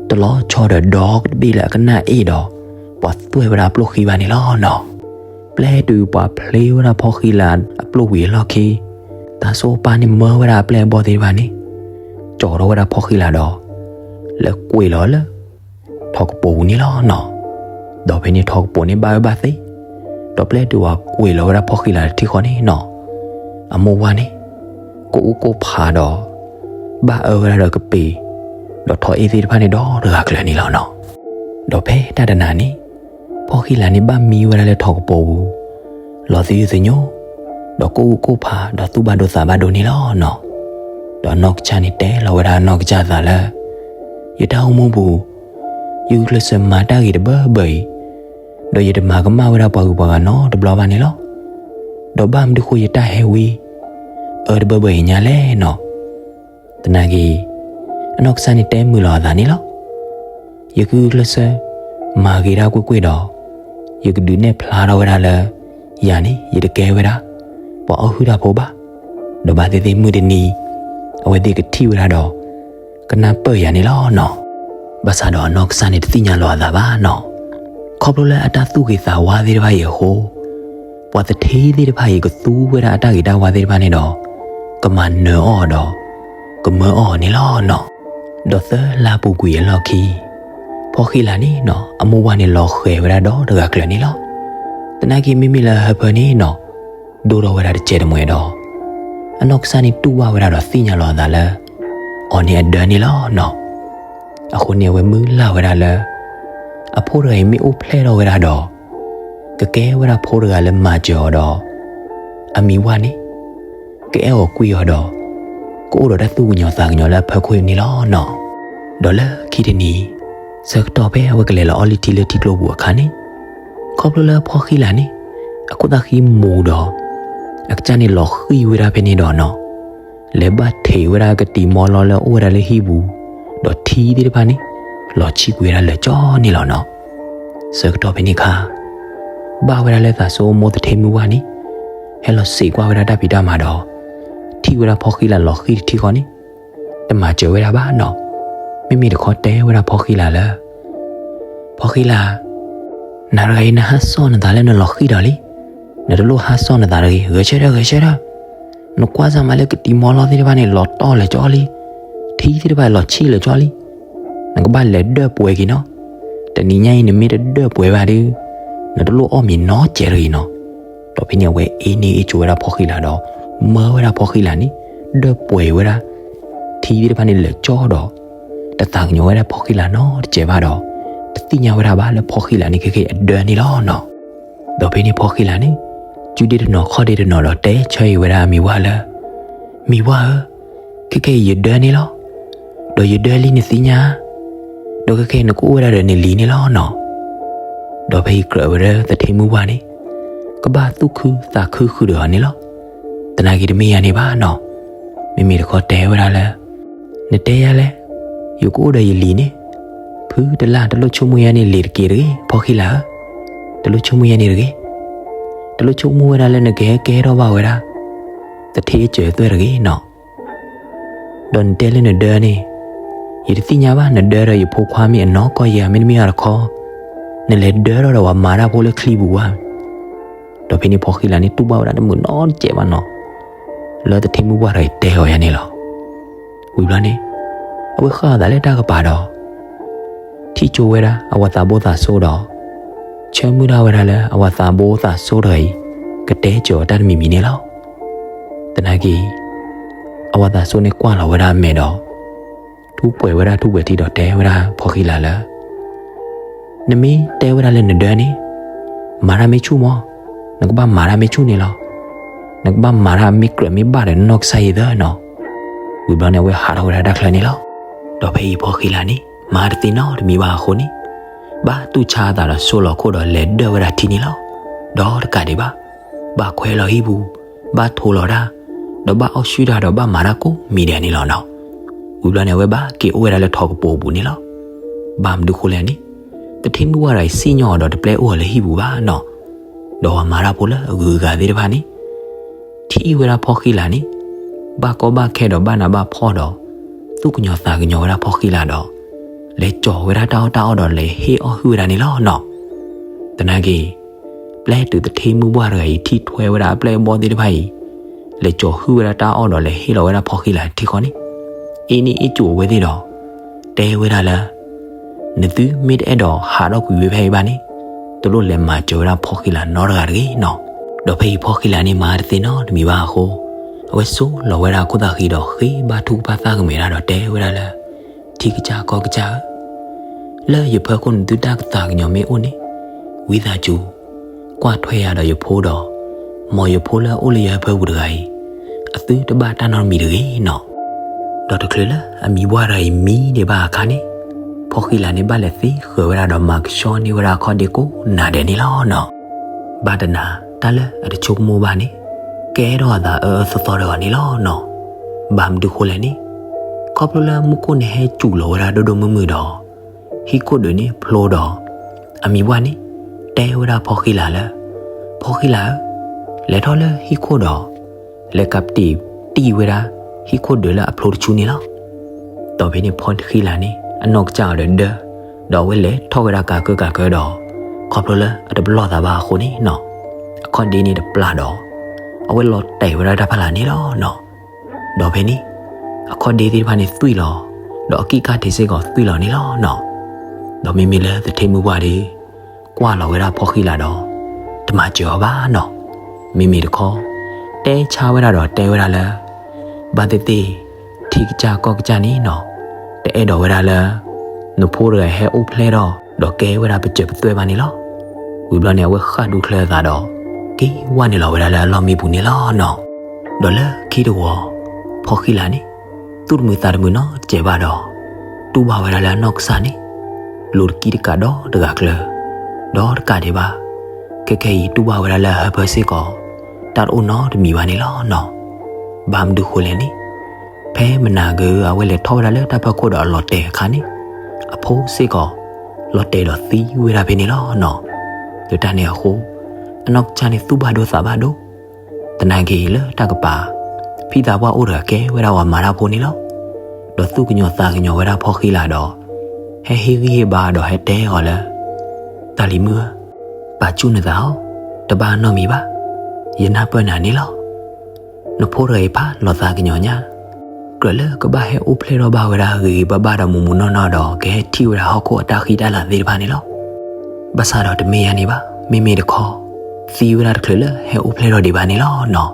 တလီၤဆီဒီးဒီကတဘ့ၣ်လၢအကနၣ်အ့ၣ်ဒီး ပှၤသွဲၣ်ဝဲဒၣ်အပျိၢ်ဃံဘၣ်န့ၣ်လီၤနီၤ. ပျဲတုၤပှၤဖျ့ဝဲဒၣ်ဖီၣ်ဃံလၤအပျိၢ်ဝံၤအလီၢ်ခံ, သးစိအပၢ်န့ၣ်မၢဝဲဒၣ်အပျဲၢ်အဘီၣ်သ့ၣ်တဖၣ်န့ၣ် ကၠီၤထီၣ်ဝဲဒၣ်ဖီၣ်ဃံလၤဒီး လဲၤကွံာ်လီၤလၢ ထီကပူၤန့ၣ်လီၤနီၤ. ဒီးဖဲန့ၣ်ထီကပူၤန့ၣ်ဘၣ်အၢဘၣ်သီ, ဒီးပျဲတုၤပှၤကွံာ်လီၤဝဲဒၣ်ဖီၣ်ဃံလၤတထံၣ်ဃီန့ၣ်နီၤ, အမိၢ်ဝၤန့ၣ် ကိးအူကိးဖးဒီး ဘၣ်အၢဝဲဒၣ်ဒီးကပ့ၤ ဒီးထိးအ့ၣ်သ့ၣ်တဖၣ်န့ၣ်ဒီတဂၤကျၢၤန့ၣ်လီၤနီၤ. ဒီးဖဲတၢ်တနၤန့ၣ် ဖီၣ်ဃံလၤန့ၣ်ဘၣ်မံဝဲဒၣ်လၢထိးကပီၤပူၤ လီၤသယုၢ်သညိ ဒီးကိၣ်အူကိၣ်ဖး ဒီးသူၣ်ဘၣ်ဒိသးဘၣ်ဒိန့ၣ်လီၤနီၤ. ဒီးအနီၢ်ကစၢ်န့ၣ်တဲလီၤဝဲဒၣ်အနီၢ်ကစၢ်သးလၢ ယတၢ်အိၣ်မူပူၤ ယဂုာ်ကျဲးစၢးမၤတၢ်ဂ့ၤတဘၢဘၢအံၤ, ဒီးယတမၤကမၣ်ဝဲဒၣ်ပှၤဂုၤပှၤဂၤနီတဘျီဘၣ်န့ၣ်လီၤ. ဒီးဘၣ်မနုၤဃိယတၢ်ဟဲဝံ အၢတဘၢဘၢအံၤညါလဲၣ်နီၤ. သနာ်က့ အနီၢ်ကစၢ်န့ၣ်တဲမုာ်လီၤအသးန့ၣ်လီၤ. ယဂုာ်ကျဲးစၢး မၤဂ့ၤတၢ်ကွ့ၢ်ကွ့ၢ်ဒီး ယကဒုးနဲၣ်ဖျါထီၣ်ဝဲဒၣ်လၢ ယၤန့ၣ် ယတကဲဝဲဒၣ် ပှၤအီၣ်ဟုၣ်တၢ်ဖိဘၣ်, ဒီးဘၣ်သ့ၣ်သ့ၣ်မုၢ်တနံၤ အဝဲသ့ၣ်ကထံၣ်ဝဲဒၣ်ဒီး ကနၢ်ပၢၢ်ယၤန့ၣ်လီၤနီၤ. ဘၣ်ဆၣ်ဒီးအနီၢ်ကစၢ်န့ၣ်တသ့ၣ်ညါလီၤအသးဘၣ်နီၤ. ခီဖျိလၢအတၢ်သူၣ်ဂ့ၤသးဝါသ့ၣ်တဖၣ်အံၤအဃိ ပှၤသထ့သ့ၣ်တဖၣ်အံၤကသူဝဲဒၣ်အတၢ်ဂ့ၤတၢ်ဝါသ့ၣ်တဖၣ်န့ၣ်ဒီး ကမၤနၢၤအီၤဒီး ကမၢအီၤန့ၣ်လီၤနီၤ. ဒီးသၢလါပူၤကွံာ်အလီၢ်ခံ ဖီၣ်ဃံလၤန့ၣ်နီၤ အမိၢ်ဝၢ်န့ၣ်လီၤဃဲၤဝဲဒၣ်ဒီတဂၤကျၢၤန့ၣ်လီၤ. သနာ်က့မ့မ့ၢ်လၢဟၢဖၢန့ၣ်နီၤ ဒိၣ်ထီၣ်ဝဲဒၣ်တစဲးတမှဲးဒီး အနီၢ်ကစၢ်န့ၣ်တူၢ်ဘၣ်ဝဲဒၣ်ဒီးသ့ၣ်ညါလီၤအသးလၢ အီၤန့ၣ်အဒၢန့ၣ်လီၤနီၤ. အဃိန့ၣ်အဝဲမုၢ်လၢ်ဝဲဒၣ်လၢ အဖိတဂၤအံၤမ့ၢ်အိၣ်ဖျဲၣ်ထီၣ်ဝဲဒၣ်ဒီး ကကဲဝဲဒၣ်ဖိတဂၤလၢမၤစၢၤအီၤဒီး အမံၤဝၢ်န့ၣ် ကအဲၣ်အီၤကွံအီၤဒီး ကအိၣ်ဒီးတၢ်သူၣ်ကညီၤသးကညီၤလၢအဖၢခိၣ်န့ၣ်လီၤနီၤ. ဒီးလၢခံတနံၤ ဆၢကတီၢ်ဖဲအဝဲကလဲၤလီၤအီၣ်လံထံလၢထံကျိပူၤအခါန့ၣ် ခီဖျိလၢဖီၣ်ဃံလၤန့ၣ် အခိၣ်သၣ်ဃံမူၤဒီး အကစၢ်န့ၣ်လီၤဃံၣ်ဝဲဒၣ်ဖဲန့ၣ်ဒီးနီၤ လဲၤဘၣ်ထံးဝဲဒၣ်ကတံၤမီလီလၢအအိၣ်ဝဲဒၣ်လၢဟံၣ်ပူၤ ဒီးထံသ့ၣ်တဖၣ်န့ၣ် လီၤဆံၣ်ကွံာ်ဝဲဒၣ်လၢာ်ကၠီန့ၣ်လီၤနီၤ. ဆၢကတီၢ်ဖဲန့ၣ်အခါ ဘၣ်ဝဲဒၣ်လၢသးစီအိၣ်မိၢ်သထ့မုၢ်ဝၢ်န့ၣ် ဟဲလီၤစံးကွၢ်ဝဲဒၣ်တၢ်ဖံးတၢ်မၤဒီး ထံၣ်ဝဲဒၣ်ဖီၣ်ဃံလၤလီၤဃံၣ်တထံဃီန့ၣ် တမၤစၢၤဝဲဒၣ်ဘၣ်နီၤ. မ့မ့ၢ်တခီတဲဝဲဒၣ်ဖီၣ်ဃံလၤလၢ ဖီၣ်ဃံလၤ, နၤတဂၤအံၤနဟးစီၣ်နသးလၢနလီၤဃံၣ်ဒီးလံ. နတလိၣ်ဟးစီၣ်နသးတဂ့ၤ, ဂဲၤဆၢထၢၣ် ဂဲၤဆၢထၢၣ်. နကွၢ်စၢ်မးလၢကတံၤမီလီသ့ၣ်တဖၣ်န့ၣ် လီၤတီၢ်လၢာ်ကၠီလံ. ထံသ့ၣ်တဖၣ်လီၤဆံၣ်လၢာ်ကၠီလံ. နကဘၣ်လဲၤဒၢၣ်ပှဲၤက့ၤနီၤ. တနံၤညါအံၤနမ့ၢ်တဒၢၣ်ပှဲၤဘၣ်ဒီး နတလိၣ်အီၣ်မ့ၤနီတစဲးတဂ့ၤနီၤ. ဒီးဖဲန့ၣ်အဝဲအ့န့ၢ်အ့ၣ်ကၠိဝဲဒၣ်ဖီၣ်ဃံလၤဒီး မၢဝဲဒၣ်ဖီၣ်ဃံလၤန့ၣ် ဒၢၣ်ပှဲၤဝဲဒၣ် ထံသ့ၣ်တဖၣ်န့ၣ်လၢာ်ကၠီဒီး တသးကညီၤဝဲဒၣ်ဖီၣ်ဃံလၤနီတစဲးဘၣ်ဒီး တသ့ၣ်ညါဝဲဒၣ်ဘၣ်လၢဖီၣ်ဃံလၤန့ၣ်ခဲကနံၣ်အံၤအဒၢန့ၣ်လီၤနီၤ. ဒီးဖဲန့ၣ်ဖီၣ်ဃံလၤန့ၣ် စုဒ့တနီၤခီၣ်ဒ့တနီၤဒီးတဲဆၢအံၤဝဲဒၣ်အမံၤဝၢ်လၢ မံၤဝၢ်ဧၢ, ခဲကနံၣ်အံၤယဒၢန့ၣ်လီၤ. ဒီးယဒၢလံနသ့ၣ်ညါဧါ. ဒီးခဲကနံၣ်အံၤနကအိၣ်ဝဲဒၣ်ဒီးနလံၤန့ၣ်လီၤနီၤ. ဒီးဖဲအံၤကြၢးဝဲဒၣ်သထ့မုၢ်ဝၢ်န့ၣ် ကဘၣ်သူၣ်ခုသးခုဃုာ်ဒီးအီၤန့ၣ်လီၤ. သနာ်က့တမ့ၢ်ယၤန့ၣ်ဘၣ်နီၤ. မ့မ့ၢ်တခီတဲဝဲဒၣ်လၢ နတဲယၤလဲၣ်, ယကအိၣ်ဒီးယလံၤန့ၣ် ဖုတလၢ်တလိၣ်ဆိကမိၣ်ယၤန့ၣ်လံၤတက့ၢ်တဂ့ၤ ဖီၣ်ဃံလၤဧၢ. တလိၣ်ဆိကမိၣ်ယၤန့ၣ်တဂ့ၤ. တလိၣ်ဆိကမိၣ်ဝဲဒၣ်လၢနကဟဲကဲထီၣ်ဘၣ်ဝဲဒၣ် သထ့စၢၤသွဲၣ်တဂ့ၤနီၤ. ဒီးနတဲလၢနဒၢန့ၣ် ယတသ့ၣ်ညါဘၣ် နဒၢဒီးယဖိခွါမ့ၢ်အနီၢ်ကီၢ်ယဲဧါ မ့တမ့ၢ်ဘၣ်တခီ နလဲၤဒၢထီၣ်ဒီးပှၤမၤတၢ်ဖိလၢချံပူၤဧါ. ဒီးဖဲန့ၣ်ဖီၣ်ဃံလၤန့ၣ်တူၢ်ဘၣ်ဝဲဒၣ်တမုာ်နီတစဲးဘၣ်နီၤ လၢသထ့မုၢ်ဝၢ်တဂၤအံၤတဲအီၤယၤန့ၣ်လီၤ. ဝံၤဘျီန့ၣ် အဝဲဃၣ်အသးလၢတၢ်ကပၤဒီး ထံၣ်ကၠိဝဲဒၣ်အဝၤသးဘိသးစိဒီး ဆၢမုၢ်ဒၣ်ဝဲဒၣ်လၢအဝၤသးဘိသးစိတဂၤအံၤ ကတဲစၢၤအီၤတၢ်တမံၤမံၤန့ၣ်လီၤ. သနာ်က့ အဝၤသးစိန့ၣ်ကွၢ်လီၤဝဲဒၣ်အမဲာ်ဒီး ထူးပှဲၤဝဲဒၣ်ထူးပှဲၤထံဒီးတဲဝဲဒၣ်ဖီၣ်ဃံလၤလၢ နမ့ၢ်တဲဝဲဒၣ်လၢနဒၢန့ၣ် မၤတၢ်မ့ၢ်ဆူၣ်မး, နကဘၣ်မၤတၢ်မ့ၢ်ဆူၣ်န့ၣ်လီၤ. နကဘၣ်မၤတၢ်မ့ၢ်ကြၢးမ့ၢ်ဘၣ်ဒီးနနီၢ်ကစၢ်ယဲသၢနီၤ. ဝံၤဘျီန့ၣ် အဝဲဟးထီၣ်ဝဲဒၣ်တၢ်ချၢန့ၣ်လီၤ. ဒီးဖဲအံၤဖီၣ်ဃံလၤန့ၣ် မၤတသ့နီတမံၤဘၣ်အဃိန့ၣ် ဘၣ်တူၢ်ဆါအသးဒီးစိလီၤခိၣ်ဒီးလဲၤဒၢဝဲဒၣ်ထံန့ၣ်လီၤ. ဒီးတကးဒံးဘၣ် ဘၣ်ခွဲးလီၤဟံၣ်ပူၤ, ဘၣ်ထိးလီၤတၢ်, ဒီးဘၣ်အီၣ်ဆူၣ်တၢ်ဒီးဘၣ်မၤတၢ်ကိးမံၤဒဲးန့ၣ်လီၤနီၤ. ဝံၤဘျီန့ၣ် အဝဲဘၣ်က့ၤအိၣ်ဝဲဒၣ်လၢထိးကပိာ်ပူၤန့ၣ်လီၤ. ဘၣ်မနုၤဃိလဲၣ်န့ၣ် သထ့မုၢ်ဝၢ်တဂၤအံၤစံၣ်ညီၣ်အီၤဒီးတပျဲအိၣ်အီၤလၢဟံၣ်ပူၤဘၣ်နီၤ. ဒီးပှၤမၤတၢ်ဖိလၢအဂုၤအဂၤသ့ၣ်တဖၣ်န့ၣ် ထံၣ်ဝဲဒၣ်ဖီၣ်ဃံလၤန့ၣ် ဘၣ်ကီဘၣ်ခဲဒီးဘၣ်နးဘၣ်ဖှီၣ်ဒီး သူၣ်ကညီၤသးကညီၤဝဲဒၣ်ဖီၣ်ဃံလၤဒီး လဲၤကၠီၤဝဲဒၣ်တၢ်အီၣ်တၢ်အီဒီးလဲၤဟ့ၣ်အီၣ်ဟုၣ်ဝဲဒၣ်န့ၣ်လီၤနီၤ. သနာ်က့ ပျဲတုၤသထ့မုၢ်ဝၢ်တဂၤအံၤထံၣ်ထွဲဝဲဒၣ်အပျဲၢ်အဘီၣ်သ့ၣ်တဖၣ်အံၤ လဲၤကၠီၤဟုၣ်ဝဲဒၣ်တၢ်အီၣ်ဒီးလဲၤဟ့ၣ်လီၤဝဲဒၣ်ဖီၣ်ဃံလၤထံဃီန့ၣ် အ့န့ၢ်အ့ၣ်ကၠိဝဲသ့ၣ်ဒီး တဲဝဲဒၣ်လၢ နသုမ့ၢ်တအဲၣ်ဒိးဟးထီၣ်ကွံာ်ဝဲဖဲအံၤဘၣ်န့ၣ် တလိၣ်လဲၤမၤစၢၤဝဲဒၣ်ဖီၣ်ဃံလၤနီတဂၤတဂ့ၤနီၤ. ဒီးဖဲအံၤဖီၣ်ဃံလၤန့ၣ်မၤတသ့နီတမံၤဘၣ်အဃိ အဝဲစိာ်လီၤဝဲဒၣ်အခိၣ်သးဃံဒီး ဃ့ဘါထုကဖၣ်သၣ်ကမဲာ်ဒၣ်ဒီးတဲဝဲဒၣ်လၢ, ထံကစၢ်ကီၢ်ကစၢ်ဧၢ, လၢယဖၢခိၣ်နသုတၢ်ကသးကညီၤမ့ၢ်အိၣ်န့ၣ်, ဝံသးစူၤ ကွၢ်ထွဲယၤဒီးယဖိဒီး, မ်ယဖိလၢအအိၣ်လၢယဟၢဖၢပူၤတဂၤအံၤ, အသုတဘၣ်တၢ်နီတမံၤတဂ့ၤနီၤ. ဒီးတချုးလၢအမံၤဝါတဂၤအံၤမံဒံးဘၣ်အခါန့ၣ်, ဖီၣ်ဃံလၤန့ၣ် ဘၣ်လဲၤသ့ဃၢၤဝဲဒၣ်ဒီးမၤကဆှီန့ၢ်ဝဲဒၣ်အခီၣ်ဒ့ကိးနၤဒဲးန့ၣ်လီၤနီၤ. ဘၣ်တနၤ တၢ်လၢအတဆိကမိၣ်ဘၣ်န့ၣ်, ကဲထီၣ်အသးအၢအၢသီသီတဂၤန့ၣ်လီၤနီၤ. ဘၣ်မနုၤဃိလဲၣ်န့ၣ်, ခီဖျိလၢမူခိၣ်န့ၣ်ဟဲစူၤလီၤဝဲဒၣ်ဒိၣ်ဒိၣ်မုၢ်မုၢ်ဒီး, ဟံၣ်ခိၣ်ဒုးန့ၣ်ဖျိဒီး, အမံၤဝါန့ၣ် တဲဝဲဒၣ်ဖီၣ်ဃံလၤလၢ, ဖီၣ်ဃံလၤဧၢ, လဲၤထီၣ်လၢဟံၣ်ခိၣ်ဒီး, လဲၤကးတံာ်တံာ်ဝဲဒၣ် ဟံၣ်ခိၣ်ဒုးလၢအဖျိတဆူန့ၣ်လီၤ. ဒီးဖဲန့ၣ်ဖီၣ်ဃံလၤန့ၣ် အနီၢ်ကစၢ်အီၤဒီးဒၢ, ဒီးအဝဲလဲၤထီၣ်ဝဲဒၣ်ကးကၢကးကၢဒီး, ခီဖျိလၢအတပလီၢ်သးဘၣ်အဃိန့ၣ်နီၤ, အခီၣ်ဒ့န့ၣ်တပျၢ်ဒီး, အဝဲလီၤတဲာ်ဝဲဒၣ်တၢ်ဖးလၢ်န့ၣ်လီၤနီၤ. ဒီးဖဲန့ၣ်, အခီၣ်ဒ့သ့ၣ်တဖၣ်န့ၣ်သွံၣ်လီၤ, ဒီးအကံၣ်ကၢ်ထံးစ့ၢ်ကီးသွံၣ်လီၤန့ၣ်လီၤနီၤ. ဒီးမ့မ့ၢ်လၢသထ့မုၢ်ပှၢ်ဒီး, ကွၢ်လီၤဝဲဒၣ်ဖီၣ်ဃံလၤဒီး, တမၤစၢၤအီၤဘၣ်နီၤ. မ့မ့ၢ်တခီ, တဲဆါဝဲဒၣ်ဒီးတဲဝဲဒၣ်လၢ, ဘၣ်သ့ၣ်သ့ၣ်, ထံကစၢ်ကီၢ်ကစၢ်န့ၣ်နီၤ, တအဲၣ်ဒိးဝဲဒၣ်လၢ နဖိတဂၤဟဲအိၣ်ဖျဲၣ်ထီၣ် ဒီးကဲဝဲဒၣ်ပစၢၤပသွဲၣ်ဘၣ်န့ၣ်လီၤ. ဝံၤဘျီန့ၣ် အဝဲဃၣ်ဒူချၢအသးဒီး, က့ၤဝဲနုာ်လီၤဝဲဒၣ်လၢအလီၢ်မံပူၤန့ၣ်လီၤနီၤ. ဒီးလၢခံတဝီၤ, ဖီၣ်ဃံလၤန့ၣ်, သူၣ်တမုာ်သးတမုာ်နီတစဲးဘၣ်ဒီး, တူၢ်ဘၣ်ဝဲဒၣ်လၢအနီၢ်ကစၢ်န့ၣ်, လူၤတကံတကးဒီတဂၤကျၢၤ, ဒီတကးဒံးဘၣ်, ခဲခဲအံၤတူၢ်ဘၣ်ဝဲဒၣ်လၢအဟၢဖၢစ့ၢ်ကီး, တၢ်တအိၣ်နီတမံၤဘၣ်န့ၣ်လီၤနီၤ. ဘၣ်မနုၤဃိလဲၣ်န့ၣ်, ဖဲမနၤက့ၤအဝဲလဲၤထီၣ်ဝဲဒၣ်လၢတၢ်ဖၢခိၣ်ဒီးအလီၤတဲာ်အခါန့ၣ်, အဖိစ့ၢ်ကီး, လီၤတဲာ်ဒီးသံဝဲဒၣ်ဖဲန့ၣ်လီၤနီၤ. လၢတၢ်န့ၣ်အဃိ, အနီၢ်ကစၢ်န့ၣ်သူၣ်ဘၣ်ဒိသးဘၣ်ဒိ သနာ်က့လၢတၢ်ကပၤ, ဖံသးပှၢ်အိၣ်တဂၤကဲဝဲဒၣ်ပှၤမၤတၢ်ဖိန့ၣ်လီၤ. ဒီးသူၣ်ကညီၤသးကညီၤဝဲဒၣ်ဖီၣ်ဃံလၤဒီး, ဟဲဟ့ၣ်ဂံၢ်ဟ့ၣ်ဘါဒီးဟဲတဲအီၤလၢ, တၢ်လံၤမုၣ်ဧၢ, ပာ်ဆူၣ်နသးအီၤ, တဘၣ်နီတမံၤဘၣ်, ယနၢ်ပၢၢ်နၤန့ၣ်လီၤ. နဖိတဂၤအံၤဖးလီၤသးကညီၤညါ, ကြၢးလၢကဘၣ်ဟဲအိၣ်ဖျဲၣ်ထီၣ်ဘၣ်ဝဲဒၣ်ဂ့ၤဂ့ၤဘၣ်ဘၣ်ဒီးမူးမူးနီၢ်နီၢ်ဒီး ကဟဲထံၣ်ဝဲဒၣ်ဟီၣ်ခိၣ်အတၢ်ဃံတၢ်လၤသ့ၣ်တဖၣ်န့ၣ်လီၤ. ဘၣ်ဆၣ်ဒီးတမ့ၢ်ယါန့ၣ်ဘၣ်, မ့မ့ၢ်တခီ, သံဝဲဒၣ်တချုးလၢဟဲအိၣ်ဖျဲၣ်ထီၣ်ဒံးဘၣ်န့ၣ်လီၤနီၤ.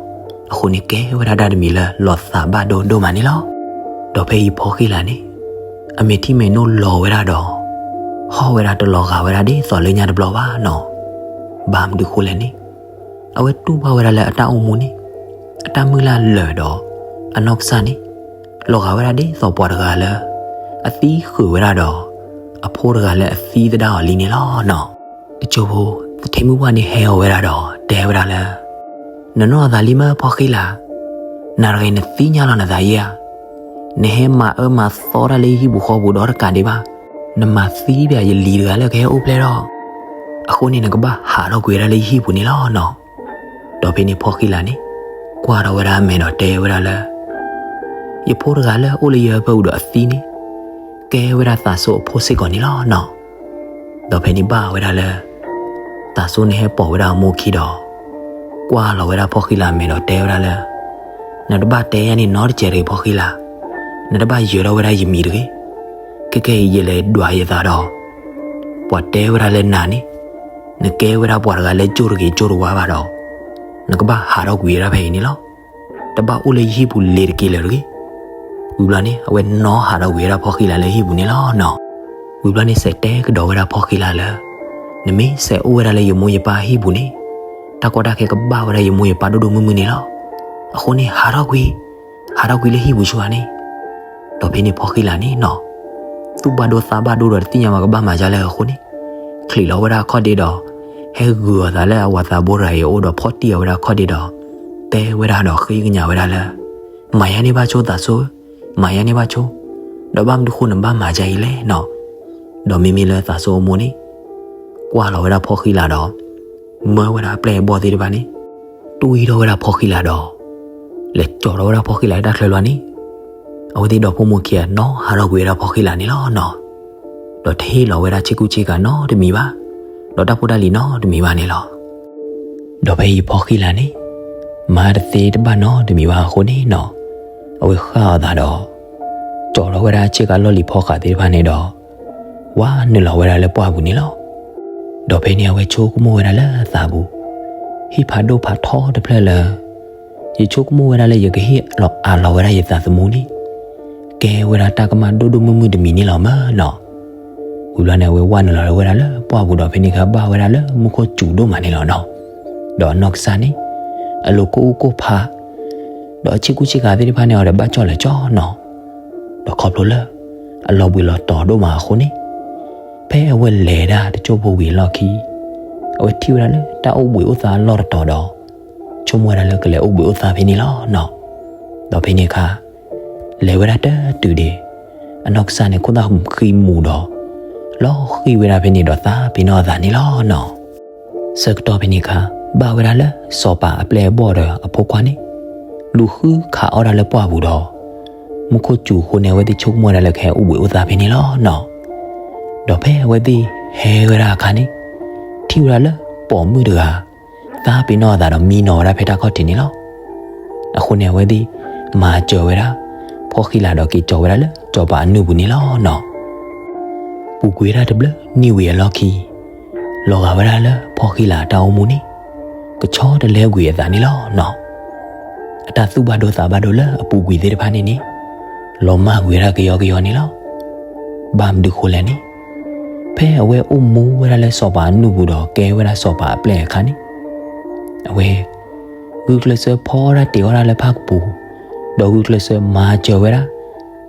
အဃိန့ၣ်ကဲဝဲဒၣ်တၢ်တမံၤလၢလီၤသးဘၣ်ဒိဒိၣ်မးန့ၣ်လီၤ. ဒီးဖဲအံၤဖီဃံလၤန့ၣ်, အမဲာ်ထံမဲာ်နိလီၤဝဲဒၣ်ဒီး, ဟီၣ်ဝဲဒၣ်တလီၤဂာ်ဝဲဒၣ်ဒ်သိးလၢညါတဘျီဘၣ်နီၤ. ဘၣ်မနုၤဃိလဲၣ်န့ၣ်, အဝဲတူၢ်ဘၣ်ဝဲဒၣ်လၢအတၢ်အိၣ်မူန့ၣ်, အတၢ်မုၢ်လၢ်လၢာ်ဒီး, အနီၢ်ကစၢ်န့ၣ်, လီၤဂာ်ဝဲဒၣ်ဒ်သိးပှၤတဂၤလၢ အသံဃုာ်ဝဲဒၣ်ဒီး, အဖိတဂၤလၢအသံသဒၣ်အီၤလံန့ၣ်လီၤနီၤ. တစိၢ်ဖိ, သထ့မုၢ်ပှၢ်န့ၣ်ဟဲအီၤဝဲဒၣ်ဒီးတဲဝဲဒၣ်လၢ, နနီၢ်သးလံမ့ၢ်ဖီဃံလၤ, နၤတဂၤအံၤနသ့ၣ်ညါလီၤနသးယဲဧါ. နဟဲမၤအၢမၤသီတၢ်လၢယဟံၣ်ပူၤဃီပူၤဒီးတကးဒံးဘၣ်, နမၤသံပယၤယလံၤတဂၤလၢကဟဲအိၣ်ဖျဲၣ်ထီၣ်, အဃိန့ၣ်နကဘၣ်ဟးထီၣ်ကွံာ်ဝဲဒၣ်လၢယဟံၣ်ပူၤန့ၣ်လီၤနီၤ. ဒီးဖဲန့ၣ်ဖီဃံလၤန့ၣ်, ကွၢ်ထီၣ်ဝဲဒၣ်အမဲာ်ဒီးတဲဝဲဒၣ်လၢ, ယဖိတဂၤလၢအိၣ်လၢယဟၢဖၢပူၤဒီးအသံန့ၣ်, ကဲဝဲဒၣ်သးစိအဖိစ့ၢ်ကီးန့ၣ်လီၤနီၤ. ဒီးဖဲန့ၣ်ဘၣ်ဝဲဒၣ်လၢ သးစိန့ၣ်ဟဲပိာ်ဝဲဒၣ်အမိၢ်ခံဒီး, ကွၢ်လီၤဝဲဒၣ်ဖီဃံလၤအမဲာ်ဒီးတဲဝဲဒၣ်လၢ, နတဘၣ်တဲယၤန့ၣ်နီတစဲးတဂ့ၤဖီဃံလၤ, နတဘၣ်ယၢၤထီၣ်ဝဲဒၣ်ယမံၤတဂ့ၤ. ခဲကဲအံၤယလဲၤဒွးယသးဒီး, ပှၤတဲဝဲဒၣ်လၢနၤန့ၣ်, နကဲဝဲဒၣ်ပှၤတဂၤလၢကၠိတဂ့ၤကၠိတဝါဘၣ်ဒီး, နကဘၣ်ဟးထီၣ်ကွံာ်ဝဲဒၣ်ဖဲအံၤန့ၣ်လီၤ. တဘၣ်အိၣ်လၢယဟံၣ်ပူၤလ့ၤတက့ၢ်လၢၤတဂ့ၤ. ဝံၤဘျီန့ၣ် အဝဲနီၢ်ဟးထီၣ်ကွံာ်ဝဲဒၣ်ဖီဃံလၤလၢဟံၣ်ပူၤန့ၣ်လီၤနီၤ. ဝံၤဘျီန့ၣ်စဲးတဲကဒီးဝဲဒၣ်ဖီဃံလၤလၢ, နမ့ၢ်စဲးအိၣ်ဝဲဒၣ်လၢယမိၢ်ယပၢ်ဟံၣ်ပူၤန့ၣ်, တၢ်ကီတၢ်ခဲကဘၣ်ဝဲဒၣ်ယမိၢ်ယပၢ်ဒိၣ်ဒိၣ်မုၢ်မုၢ်န့ၣ်လီၤ. အဃိန့ၣ်ဟးထီၣ်ကွံာ်, ဟးထီၣ်ကွံာ်လၢဟံၣ်ပူၤဆိဧါန့ၣ်. ဒီးဖဲန့ၣ်ဖီဃံလၤန့ၣ်နီၤ, သူၣ်ဘၣ်ဒိသးဘၣ်ဒိဒီးတသ့ၣ်ညါဝဲကဘၣ်မၤဒ်လဲၣ်အဃိန့ၣ်, ချံးလီၤဝဲဒၣ်အခီၣ်ဒ့ဒီး, ဟဲဂုာ်အီၤသးလၢအဝၤသးဘိတဂၤအံၤအအိၣ်ဒီးဖီၣ်တံၢ်အီၤဝဲဒၣ်အခီၣ်ဒ့ဒီး, တဲဝဲဒၣ်ဒီးဃ့ကညးဝဲဒၣ်လၢ, မၤယါန့ၢ်ဘၣ်ဆိသးစိဧၢ, မၤယါန့ၢ်ဘၣ်ဆိ, ဒီးဘၣ်မနုၤဃိနဘၣ်မၤဒ်အံၤလဲၣ်နီၤ. ဒီးမ့မ့ၢ်လၢသးစိအမိၢ်န့ၣ်, ကွၢ်လီၤဝဲဒၣ်ဖီဃံလၤဒီး, မၢဝဲဒၣ်အပျဲၢ်အဘီၣ်သ့ၣ်တဖၣ်န့ၣ်, တွံၢ်ထီၣ်ဝဲဒၣ်ဖီဃံလၤဒီး, လဲၤကၠီၤထီၣ်ဝဲဒၣ်ဖီဃံလၤလၢတၢ်ချၢလီၤန့ၣ်, အဝဲသ့ၣ်ဒီဖိမိၢ်ခံဂၤနီၢ်ဟးထီၣ်ကွံာ်ဝဲဒၣ်ဖီဃံလၤန့ၣ်လီၤနီၤ. ဒီးတဟ့ၣ်လီၤဝဲဒၣ်ဆ့ကူဆ့ကၤနီတမံၤဘၣ်, ဒီးတၢ်ဖိတၢ်လံၤနီတမံၤဘၣ်န့ၣ်လီၤ. ဒီးဖဲအံၤဖီဃံလၤန့ၣ်, မၤတသ့တဘၣ်နီတမံၤဘၣ်အဃိန့ၣ်နီၤ, အဝဲဃၣ်အီၤသးဒီး, ကၠီၤထီၣ်ဝဲဒၣ်ဆ့ကၤလီၢ်လံၤဖီဃာ်သ့ၣ်တဖၣ်န့ၣ်ဒီး, ဝါနုာ်လီၤဝဲဒၣ်လၢပှၢ်ပူၤန့ၣ်လီၤ. ဒီးဖဲန့ၣ်အဝဲဆိကမိၣ်ဝဲဒၣ်လၢသးပူၤ, ဟံၣ်ဖးဒိၣ်ဖးထီတဖျၢၣ်လၢ, ယ ယဆိကမိၣ်ဝဲဒၣ်လၢယကဟ့ၣ်လီၤအးလီၤဝဲဒၣ်ယသးသမူန့ၣ် ကဲဝဲဒၣ်တၢ်ကမၣ်ဒိၣ်ဒိၣ်မုၢ်မုၢ်တမံၤန့ၣ်လီၤမၢ်နီၤ. ဝံၤဘျီန့ၣ် အဝဲဝၢ်နုာ်လီၤဝဲဒၣ်လၢပှၢ်ပူၤဒီးဖဲန့ၣ်အခါ ဘၣ်ဝဲဒၣ်လၢမူခိၣ်စူၤဒိၣ်မးန့ၣ်လီၤနီၤ. ဒီးအနီၢ်ကစၢ်န့ၣ် အလိၤကိၢ်အူၣ်ကိၢ်ဖး ဒီးအဆ့ကူဆ့ကၤသ့ၣ်တဖၣ်န့ၣ် အီၤဒီးဘၣ်ကၠီၣ်လဲၤကၠီနီၤ. ဒီးခီဖျိလၢ အလီၤဘှံးလီၤတီၤဒိၣ်မးအဃိန့ၣ် ဖဲအဝဲလဲၤဒၣ်တစိၢ်ဖိဝံၤအလီၢ်ခံ အဝဲထံၣ်ဝဲဒၣ်လၢတၢ်အိၣ်ဘှံးအိၣ်သါအလီၢ်တတီၤဒီး ဆိကမိၣ်ဝဲဒၣ်လၢကလဲၤအိၣ်ဘှံးအိၣ်သါဖဲန့ၣ်လီၤနီၤ. ဒီးဖဲန့ၣ်အခါ လဲၤဝဲဒၣ်တတုၤဒံး အနီၢ်ကစၢ်န့ၣ် ခိၣ်သၣ်ဃံမူၤဒီး လီၤဃံၤဝဲဒၣ်ဖဲန့ၣ်ဒီးသးပ့ၤနီၣ်အသးန့ၣ်လီၤနီၤ. ဆၢကတီၢ်ဖဲန့ၣ်အခါ ဘၣ်ဝဲဒၣ်လၢစီၤပၤအပျဲၢ်အဘီၣ်ဒီးအဖိခွါန့ၣ် လူၤဃုခးအီၣ်ဒၣ်လၢပှၢ်ပူၤဒီး မူခိၣ်စူၤအဃိန့ၣ် အဝဲသ့ၣ်ဆိကမိၣ်ဝဲဒၣ်လၢကဟဲအိၣ်ဘှံးအိၣ်သါဖဲန့ၣ်လီၤနီၤ. ဒီးဖဲအဝဲသ့ၣ်ဟဲဝဲဒၣ်အခါန့ၣ် ထံၣ်ဝဲဒၣ်လၢပိာ်မုၣ်တဂၤ သးပ့ၤနီၣ်အသးဒီးမံနီၤဝဲဒၣ်ဖဲတၢ်ခီၣ်ထံးန့ၣ်လီၤ. အဃိန့ၣ် အဝဲသ့ၣ်မၤစၢၤဝဲဒၣ် ဖီၣ်ဃံလၤဒီးက့ၤကၠီၤဝဲဒၣ်လၢစီၤပၤအနုၢ်ပူၤန့ၣ်လီၤနီၤ. ပူၤကွံာ်ဝဲဒၣ်တဘျုးနံၣ်ဝံၤအလီၢ်ခံ လီၤဂာ်ဝဲဒၣ်လၢဖီၣ်ဃံလၤအတၢ်အိၣ်မူန့ၣ် ကဆီတလဲကွံာ်အသးန့ၣ်လီၤနီၤ. အတၢ်သူၣ်ဘၣ်ဒိသးဘၣ်ဒိလၢအပူၤကွံာ်သ့ၣ်တဖၣ်န့ၣ်န့ၣ် လီၤမၢ်ကွံာ်ဝဲဒၣ်ကယီကယီန့ၣ်လီၤ. ဘၣ်မနုၤဃိလဲၣ်န့ၣ် ဖဲအဝဲအိၣ်မူဝဲဒၣ်လၢစီၤပၤအနုၢ်ပူၤဒီးကဲဝဲဒၣ်စီၤပၤအပျဲၢ်အခါန့ၣ် အဝဲ ဂုာ်ကျဲးစၢးဖီဒၣ်တ့ၤအီၣ်ဒၣ်လၢဖၣ်ကပူၤ ဒီးဂုာ်ကျဲးစၢးမၤစၢၤဝဲဒၣ်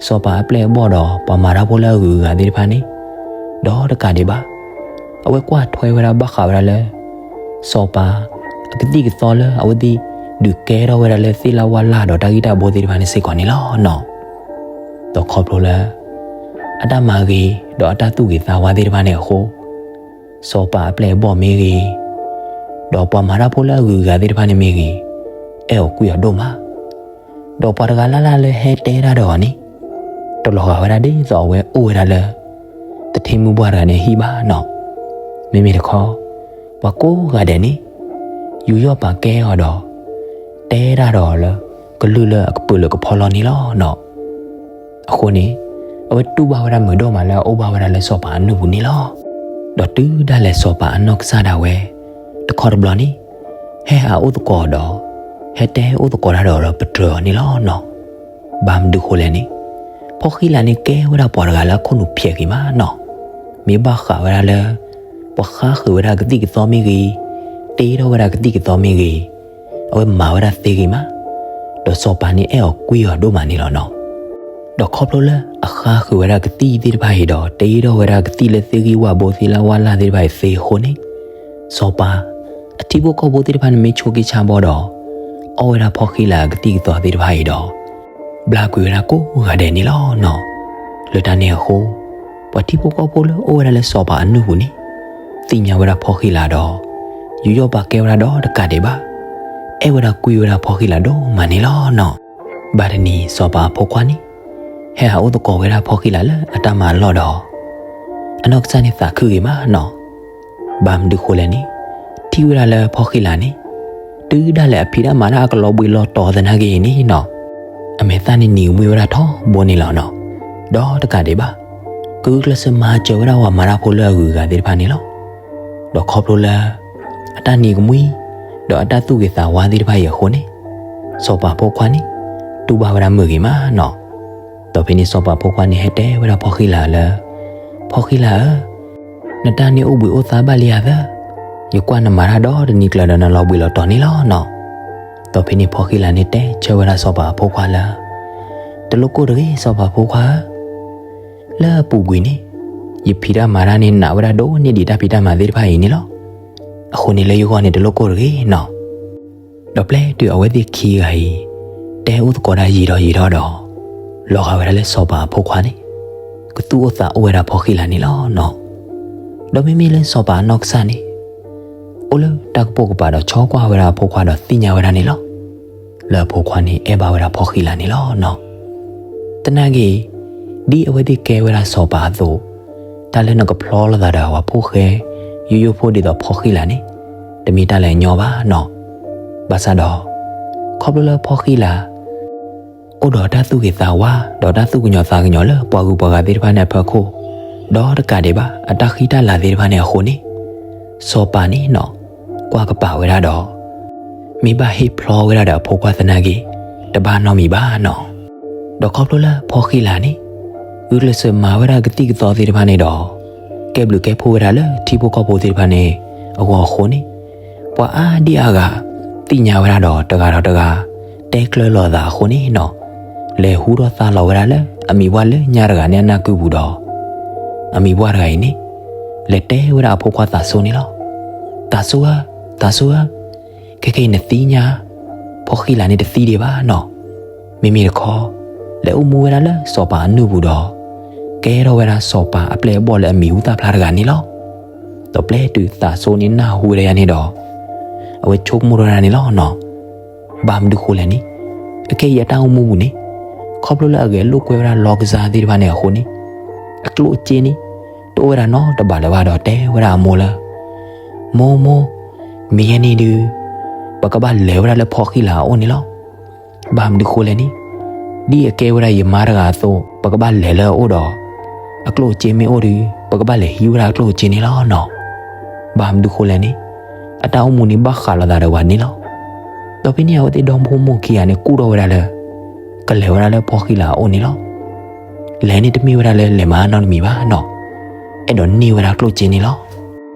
စီၤပၤအပျဲၢ်အဘီၣ်ဒီးပှၤမၤတၢ်ဖိလၢအဂုၤအဂၤသ့ၣ်တဖၣ်န့ၣ် ဒီးတကးဒံးဘၣ် အဝဲကွၢ်ထွဲဝဲဒၣ်ဘၣ်ဃးဝဲဒၣ်လၢ စီၤပၤအကသံၣ်ကသီလၢအဝဲသ့ၣ်ဒုးကဲထီၣ်ဝဲဒၣ်လၢသ့ၣ်လၣ်ဝၣ်လၣ်ဒီးတၢ်ဂံၢ်တၢ်ဘါသ့ၣ်တဖၣ်န့ၣ်စ့ၢ်ကီးန့ၣ်လီၤနီၤ. ဒီးခီဖျိလၢ အတၢ်မၤဂ့ၤ ဒီးအတၢ်သူၣ်ဂ့ၤသးဝါသ့ၣ်တဖၣ်န့ၣ်အဃိ စီၤပၤအပျဲၢ်အဘီၣ်မ့ၢ်ဂ့ၤ, ဒီးပှၤမၤတၢ်ဖိလၢအဂုၤအဂၤသ့ၣ်တဖၣ်န့ၣ်မ့ၢ်ဂ့ၤ, အဲၣ်အီၤကွံအီၤဒိၣ်မး. ဒီးပှၤတဂၤလၢ်လၢ်လၢဟဲတဲတၢ်ဒီးအီၤန့ၣ် တလီၤဂာ်ဝဲဒၣ်ဒ်သိးအဝဲအိၣ်ဝဲဒၣ်လၢ သထ့မုၣ်ပှၢ်တဂၤန့ၣ်အဟံၣ်ဘၣ်နီၤ. မ့မ့ၢ်တခီ ပှၤကိးဂၤဒဲးန့ၣ် ယူးယီၣ်ပာ်ကဲအီၤဒီး တဲတၢ်ဒီးအီၤလၢ ကလုၢ်လၢအကပၢၤလၢကဖီလီၤန့ၣ်လီၤနီၤ. အဃိန့ၣ် အဝဲတူၢ်ဘၣ်ဝဲဒၣ်မုာ်ဒိၣ်မးလၢအအိၣ်ဘၣ်ဝဲဒၣ်လၢစီၤပၤအနုၢ်ပူၤန့ၣ်လီၤ. ဒီးတုၤဒၣ်လဲာ်စီၤပၤအနီၢ်ကစၢ်ဒၣ်ဝဲ တခီတဘျီန့ၣ် ဟဲဟးအိၣ်သကိးဒီး ဟဲတဲအိၣ်သကိးတၢ်ဒီးအီၤဒီးပတြၢၤအီၤန့ၣ်လီၤနီၤ. ဘၣ်မနုၤဃိလဲၣ်န့ၣ် ဖီၣ်ဃံလၤန့ၣ်ကဲဝဲဒၣ်ပှၤတဂၤလၢအခိၣ်နူာ်ဖျဲးဂ့ၤမးနီၤ. မ့ၢ်ဘၣ်ဃးဝဲဒၣ်လၢ ပှၤဃါဃုာ်ဝဲဒၣ်ကသံၣ်ကသီမ့ၢ်ဂ့ၤ, တ့ထီၣ်ဝဲဒၣ်ကသံၣ်ကသီမ့ၢ်ဂ့ၤ, အဝဲမၤဝဲဒၣ်သ့ဂ့ၤမး, ဒီးစီၤပၤန့ၣ်အဲၣ်အီၤကွံအီၤဒိၣ်မးန့ၣ်လီၤနီၤ. ဒီးခီဖျိလၢအဃါဃုာ်ဝဲဒၣ်ကသံၣ်သ့ၣ်တဖၣ်အံၤဒီး တ့ထီၣ်ဝဲဒၣ်ကသံၣ်လၢသ့ဂံၢ်ဝၣ်ဘိသ့လၢဝၣ်လၢ်သ့ၣ်တဖၣ်အံၤသ့အဃိန့ၣ်, စီၤပၤ အထံဖိကီၢ်ဖိသ့ၣ်တဖၣ်န့ၣ်မ့ၢ်ဆိးက့ဆါဘီဒီး အီၣ်ဝဲဒၣ်ဖီၣ်ဃံလၤအကသံၣ်ကသီသ့ၣ်တဖၣ်အံၤဒီး ဘျါကွံာ်ဝဲဒၣ်ကိးဂၤဒဲးန့ၣ်လီၤနီၤ. လၢတၢ်န့ၣ်အဃိ ပှၤထံဖိကီၢ်ဖိလၢအိၣ်ဝဲဒၣ်လၢစီၤပၤအနုၢ်ပူၤန့ၣ် သ့ၣ်ညါဝဲဒၣ်ဖီၣ်ဃံလၤဒီး ယူးယီၣ်ပာ်ကဲဝဲဒၣ်ဒီးတကးဒံးဘၣ် အဲၣ်ဝဲဒၣ်ကွံဝဲဒၣ်ဖီၣ်ဃံလၤဒိၣ်မးန့ၣ်လီၤနီၤ. ဘၣ်တနံၤစီၤပၤအဖိခွါန့ၣ် ဟဲဟးအိၣ်သကိးဝဲဒၣ်ဖီၣ်ဃံလၤလၢအတၢ်မၤအလီၢ်ဒီး အနီၢ်ကစၢ်န့ၣ်သးခုဂ့ၤမးနီၤ. ဘၣ်မနုၤဃိလဲၣ်န့ၣ် ထံၣ်ဝဲဒၣ်လၢဖီၣ်ဃံလၤန့ၣ် တုၤဒၣ်လဲာ်အဖံးတၢ်မၤတၢ်အကလီၤဘှံးလီၤတီၤသနာ်က့အံၤန့ၣ်နီၤ အမဲာ်သၣ်န့ၣ်နံၤကမှံဝဲဒၣ်ထီဘိန့ၣ်လီၤနီၤ. ဒီးတကးဒံးဘၣ် ကဂုာ်ကျဲးစၢးမၤစၢၤဝဲဒၣ်ပှၤမၤတၢ်ဖိလၢအဂုၤအဂၤသ့ၣ်တဖၣ်န့ၣ်လီၤ. ဒီးခီဖျိလၢ အတၢ်နံၤကမှံ ဒီးအတၢ်သူၣ်ဂ့ၤသးဝါသ့ၣ်တဖၣ်အံၤအဃိန့ၣ် စီၤပၤဖိခွါန့ၣ် တူၢ်ဘၣ်ဝဲဒၣ်မုာ်ဂ့ၤမးနီၤ. ဒီးဖဲန့ၣ်စီၤပၤဖိခွါန့ၣ် ဟဲတဲဝဲဒၣ်ဖီၣ်ဃံလၤလၢ ဖီၣ်ဃံလၤဧၢ, နတၢ်န့ၣ်အိၣ်ဘှံးအိၣ်သါဘၣ်လံဧါသၢ, ယကွၢ်နမၤတၢ်ဒီတနံၤကျၢၤဒီးနလီၤဘှံးလီၤတီၤန့ၣ်လီၤနီၤ. ဒီးဖဲန့ၣ်ဖီၣ်ဃံလၤန့ၣ်တဲဆၢဝဲဒၣ်စီၤပၤအဖိခွါလၢ တလိၣ်ကိၢ်တဂ့ၤစီၤပၤဖိခွါဧၢ, လၢအပူၤကွံာ်န့ၣ် ယဖံးတၢ်မၤတၢ်န့ၣ် နာ်ဝဲဒၣ်ဒိၣ်န့ၢ်ဒံးတၢ်ဖံးတၢ်မၤသ့ၣ်တဖၣ်အံၤန့ၣ်လီၤ. အဃိန့ၣ်လၢယဂီၢ်န့ၣ်တလိၣ်ကိၢ်တဂ့ၤနီၤ. ဒီးပျဲတုၤအဝဲသ့ၣ်ခံဂၤအံၤ တဲအိၣ်သကိးတၢ်ယံာ်ထီၣ်ယံာ်ထီၣ်ဒီး လီၤဂာ်ဝဲဒၣ်လၢစီၤပၤအဖိခွါန့ၣ် ကသူၣ်အိၣ်သးအိၣ်ဝဲဒၣ်ဖီၣ်ဃံလၤန့ၣ်လီၤနီၤ. ဒီးမ့မ့ၢ်လၢစီၤပၤအနီၢ်ကစၢ်န့ၣ် အိၣ်လၢတၢ်ကပိာ်ကပၤဒီးဆီကွၢ်ဝဲဒၣ်အဖိခွါဒီးသ့ၣ်ညါဝဲဒၣ်န့ၣ်လီၤ. လၢအဖိခွါန့ၣ်အဲၣ်ဘၣ်ဝဲဒၣ်ဖီၣ်ဃံလၤန့ၣ်လီၤနီၤ. သနာ်က့ ဒ်အဝဲသ့ၣ်ကဲဝဲဒၣ်စီၤပၤအသိး တၢ်လၢနကဖျီလိာ်သးဒီးပှၤဖိၣ်ဃဲ ယိယိဖိဒ်သိးဖီၣ်ဃံလၤန့ၣ် တမ့ၢ်တၢ်လၢအညီဘၣ်နီၤ. ဘၣ်ဆၣ်ဒီး ခီဖျိလၢဖီၣ်ဃံလၤ အိၣ်ဒီးတၢ်သူၣ်ဂ့ၤသးဝါ ဒီးတၢ်သူၣ်ကညီၤသးကညီၤလၢပှၤဂုၤပှၤဂၤသ့ၣ်တဖၣ်န့ၣ်အဖီခိၣ် ဒီးတကးဒံးဘၣ် အတၢ်ဃံတၢ်လၤသ့ၣ်တဖၣ်န့ၣ်အဃိန့ၣ် စီၤပၤန့ၣ်နီၤ ကွၢ်ကပၤဝဲဒၣ်ဒီး မ့ၢ်ဘၣ်ဟ့ၣ်ဖျီဝဲဒၣ်ဒီးအဖိခွါသနာ်က့ တဘၣ်နီတမံၤဘၣ်နီၤ. ဒီးခီဖျိလၢဖီၣ်ဃံလၤန့ၣ် ဂုာ်ကျဲးစၢးမၤဝဲဒၣ်ကသံၣ်ကသီသ့ၣ်တဖၣ်န့ၣ်ဒီး ကဲဘျုးကဲဖှိၣ်ဝဲဒၣ်လၢထံဖိကီၢ်ဖိသ့ၣ်တဖၣ်န့ၣ် အဂီၢ်အဃိန့ၣ် ပှၤအါဒံအါဂၤ သ့ၣ်ညါဝဲဒၣ်ဒီးတဂၤဒီးတဂၤ တဲကျၢၤလိာ်သးအဃိန့ၣ်နီၤ, လဲၤဟူထီၣ်သါလီၤဝဲဒၣ်လၢအမံၤပှၢ်လၢညါတဂၤန့ၣ်အနၢ်ကုပူၤဒီး အမံၤပှၢ်တဂၤအံၤန့ၣ် လဲၤတဲဝဲဒၣ်အဖိခွါသးစိန့ၣ်လီၤ. သးစိဧၢ, သးစိဧၢ, ခဲကနံၣ်အံၤနသ့ၣ်ညါ ဖီၣ်ဃံလၤန့ၣ်တသံဒံးဘၣ်နီၤ. မ့မ့ၢ်တခီ လဲၤအိၣ်မူဝဲဒၣ်လၢစီၤပၤအနုၢ်ပူၤဒီး ကဲထီၣ်ဝဲဒၣ်စီၤပၤအပျဲၢ်အဘီၣ်လၢအမံၤဟူသၣ်ဖျါတဂၤန့ၣ်လီၤ. ဒီးပျဲတုၤသးစိန့ၣ်နၢ်ဟူဝဲဒၣ်ယၤန့ၣ်ဒီး အဝဲဆိကမိၣ်ထီၣ်ဝဲဒၣ်န့ၣ်လီၤနီၤ. ဘၣ်မနုၤဃိလဲၣ်န့ၣ် အခဲအံၤအတၢ်အိၣ်မူပူၤန့ၣ် ခီဖျိလၢအဂဲၤလိာ်ကွဲဝဲဒၣ်လီကစၢ်သ့ၣ်တဖၣ်န့ၣ်အဃိန့ၣ် အကျိၣ်အစ့န့ၣ် တအိၣ်ဝဲဒၣ်နီတဘးလၢၤဘၣ်ဒီးတဲဝဲဒၣ်အမိၢ်လၢ မိၢ်မိၢ်, မ့ၢ်ယဲန့ၣ်ဒုး ပကဘၣ်လဲၤဝဲဒၣ်လၢဖီၣ်ဃံလၤအအိၣ်န့ၣ်လီၤ. ဘၣ်မနုၤဃိလဲၣ်န့ၣ် ဒ်အကဲဝဲဒၣ်ယမါတဂၤအသိး ပကဘၣ်လဲၤလၢအအိၣ်ဒီး အကျိၣ်အစ့မ့ၢ်အိၣ်ဒီး ပကဘၣ်လဲၤဟံးဝဲဒၣ်အကျိၣ်အစ့န့ၣ်လီၤနီၤ. ဘၣ်မနုၤဃိလဲၣ်န့ၣ် အတၢ်အိၣ်မူန့ၣ်ဘၣ်ဃးလိာ်သးဒီးဝၤန့ၣ်လီၤ. ဒီးဖဲန့ၣ်အဝဲသ့ၣ်ဒီဖိမိၢ်ခံဂၤန့ၣ် ကူၣ်ထီၣ်ဝဲဒၣ်လၢ ကလဲၤဝဲဒၣ်လၢဖီၣ်ဃံလၤအအိၣ်န့ၣ်လီၤ. လဲၤန့ၣ်တမ့ၢ်ဝဲဒၣ်လၢလဲၤမၤနီတမံၤဘၣ်နီၤ, အဲၣ်ဒိးန့ၢ်ဝဲဒၣ်ကျိၣ်စ့န့ၣ်လီၤ.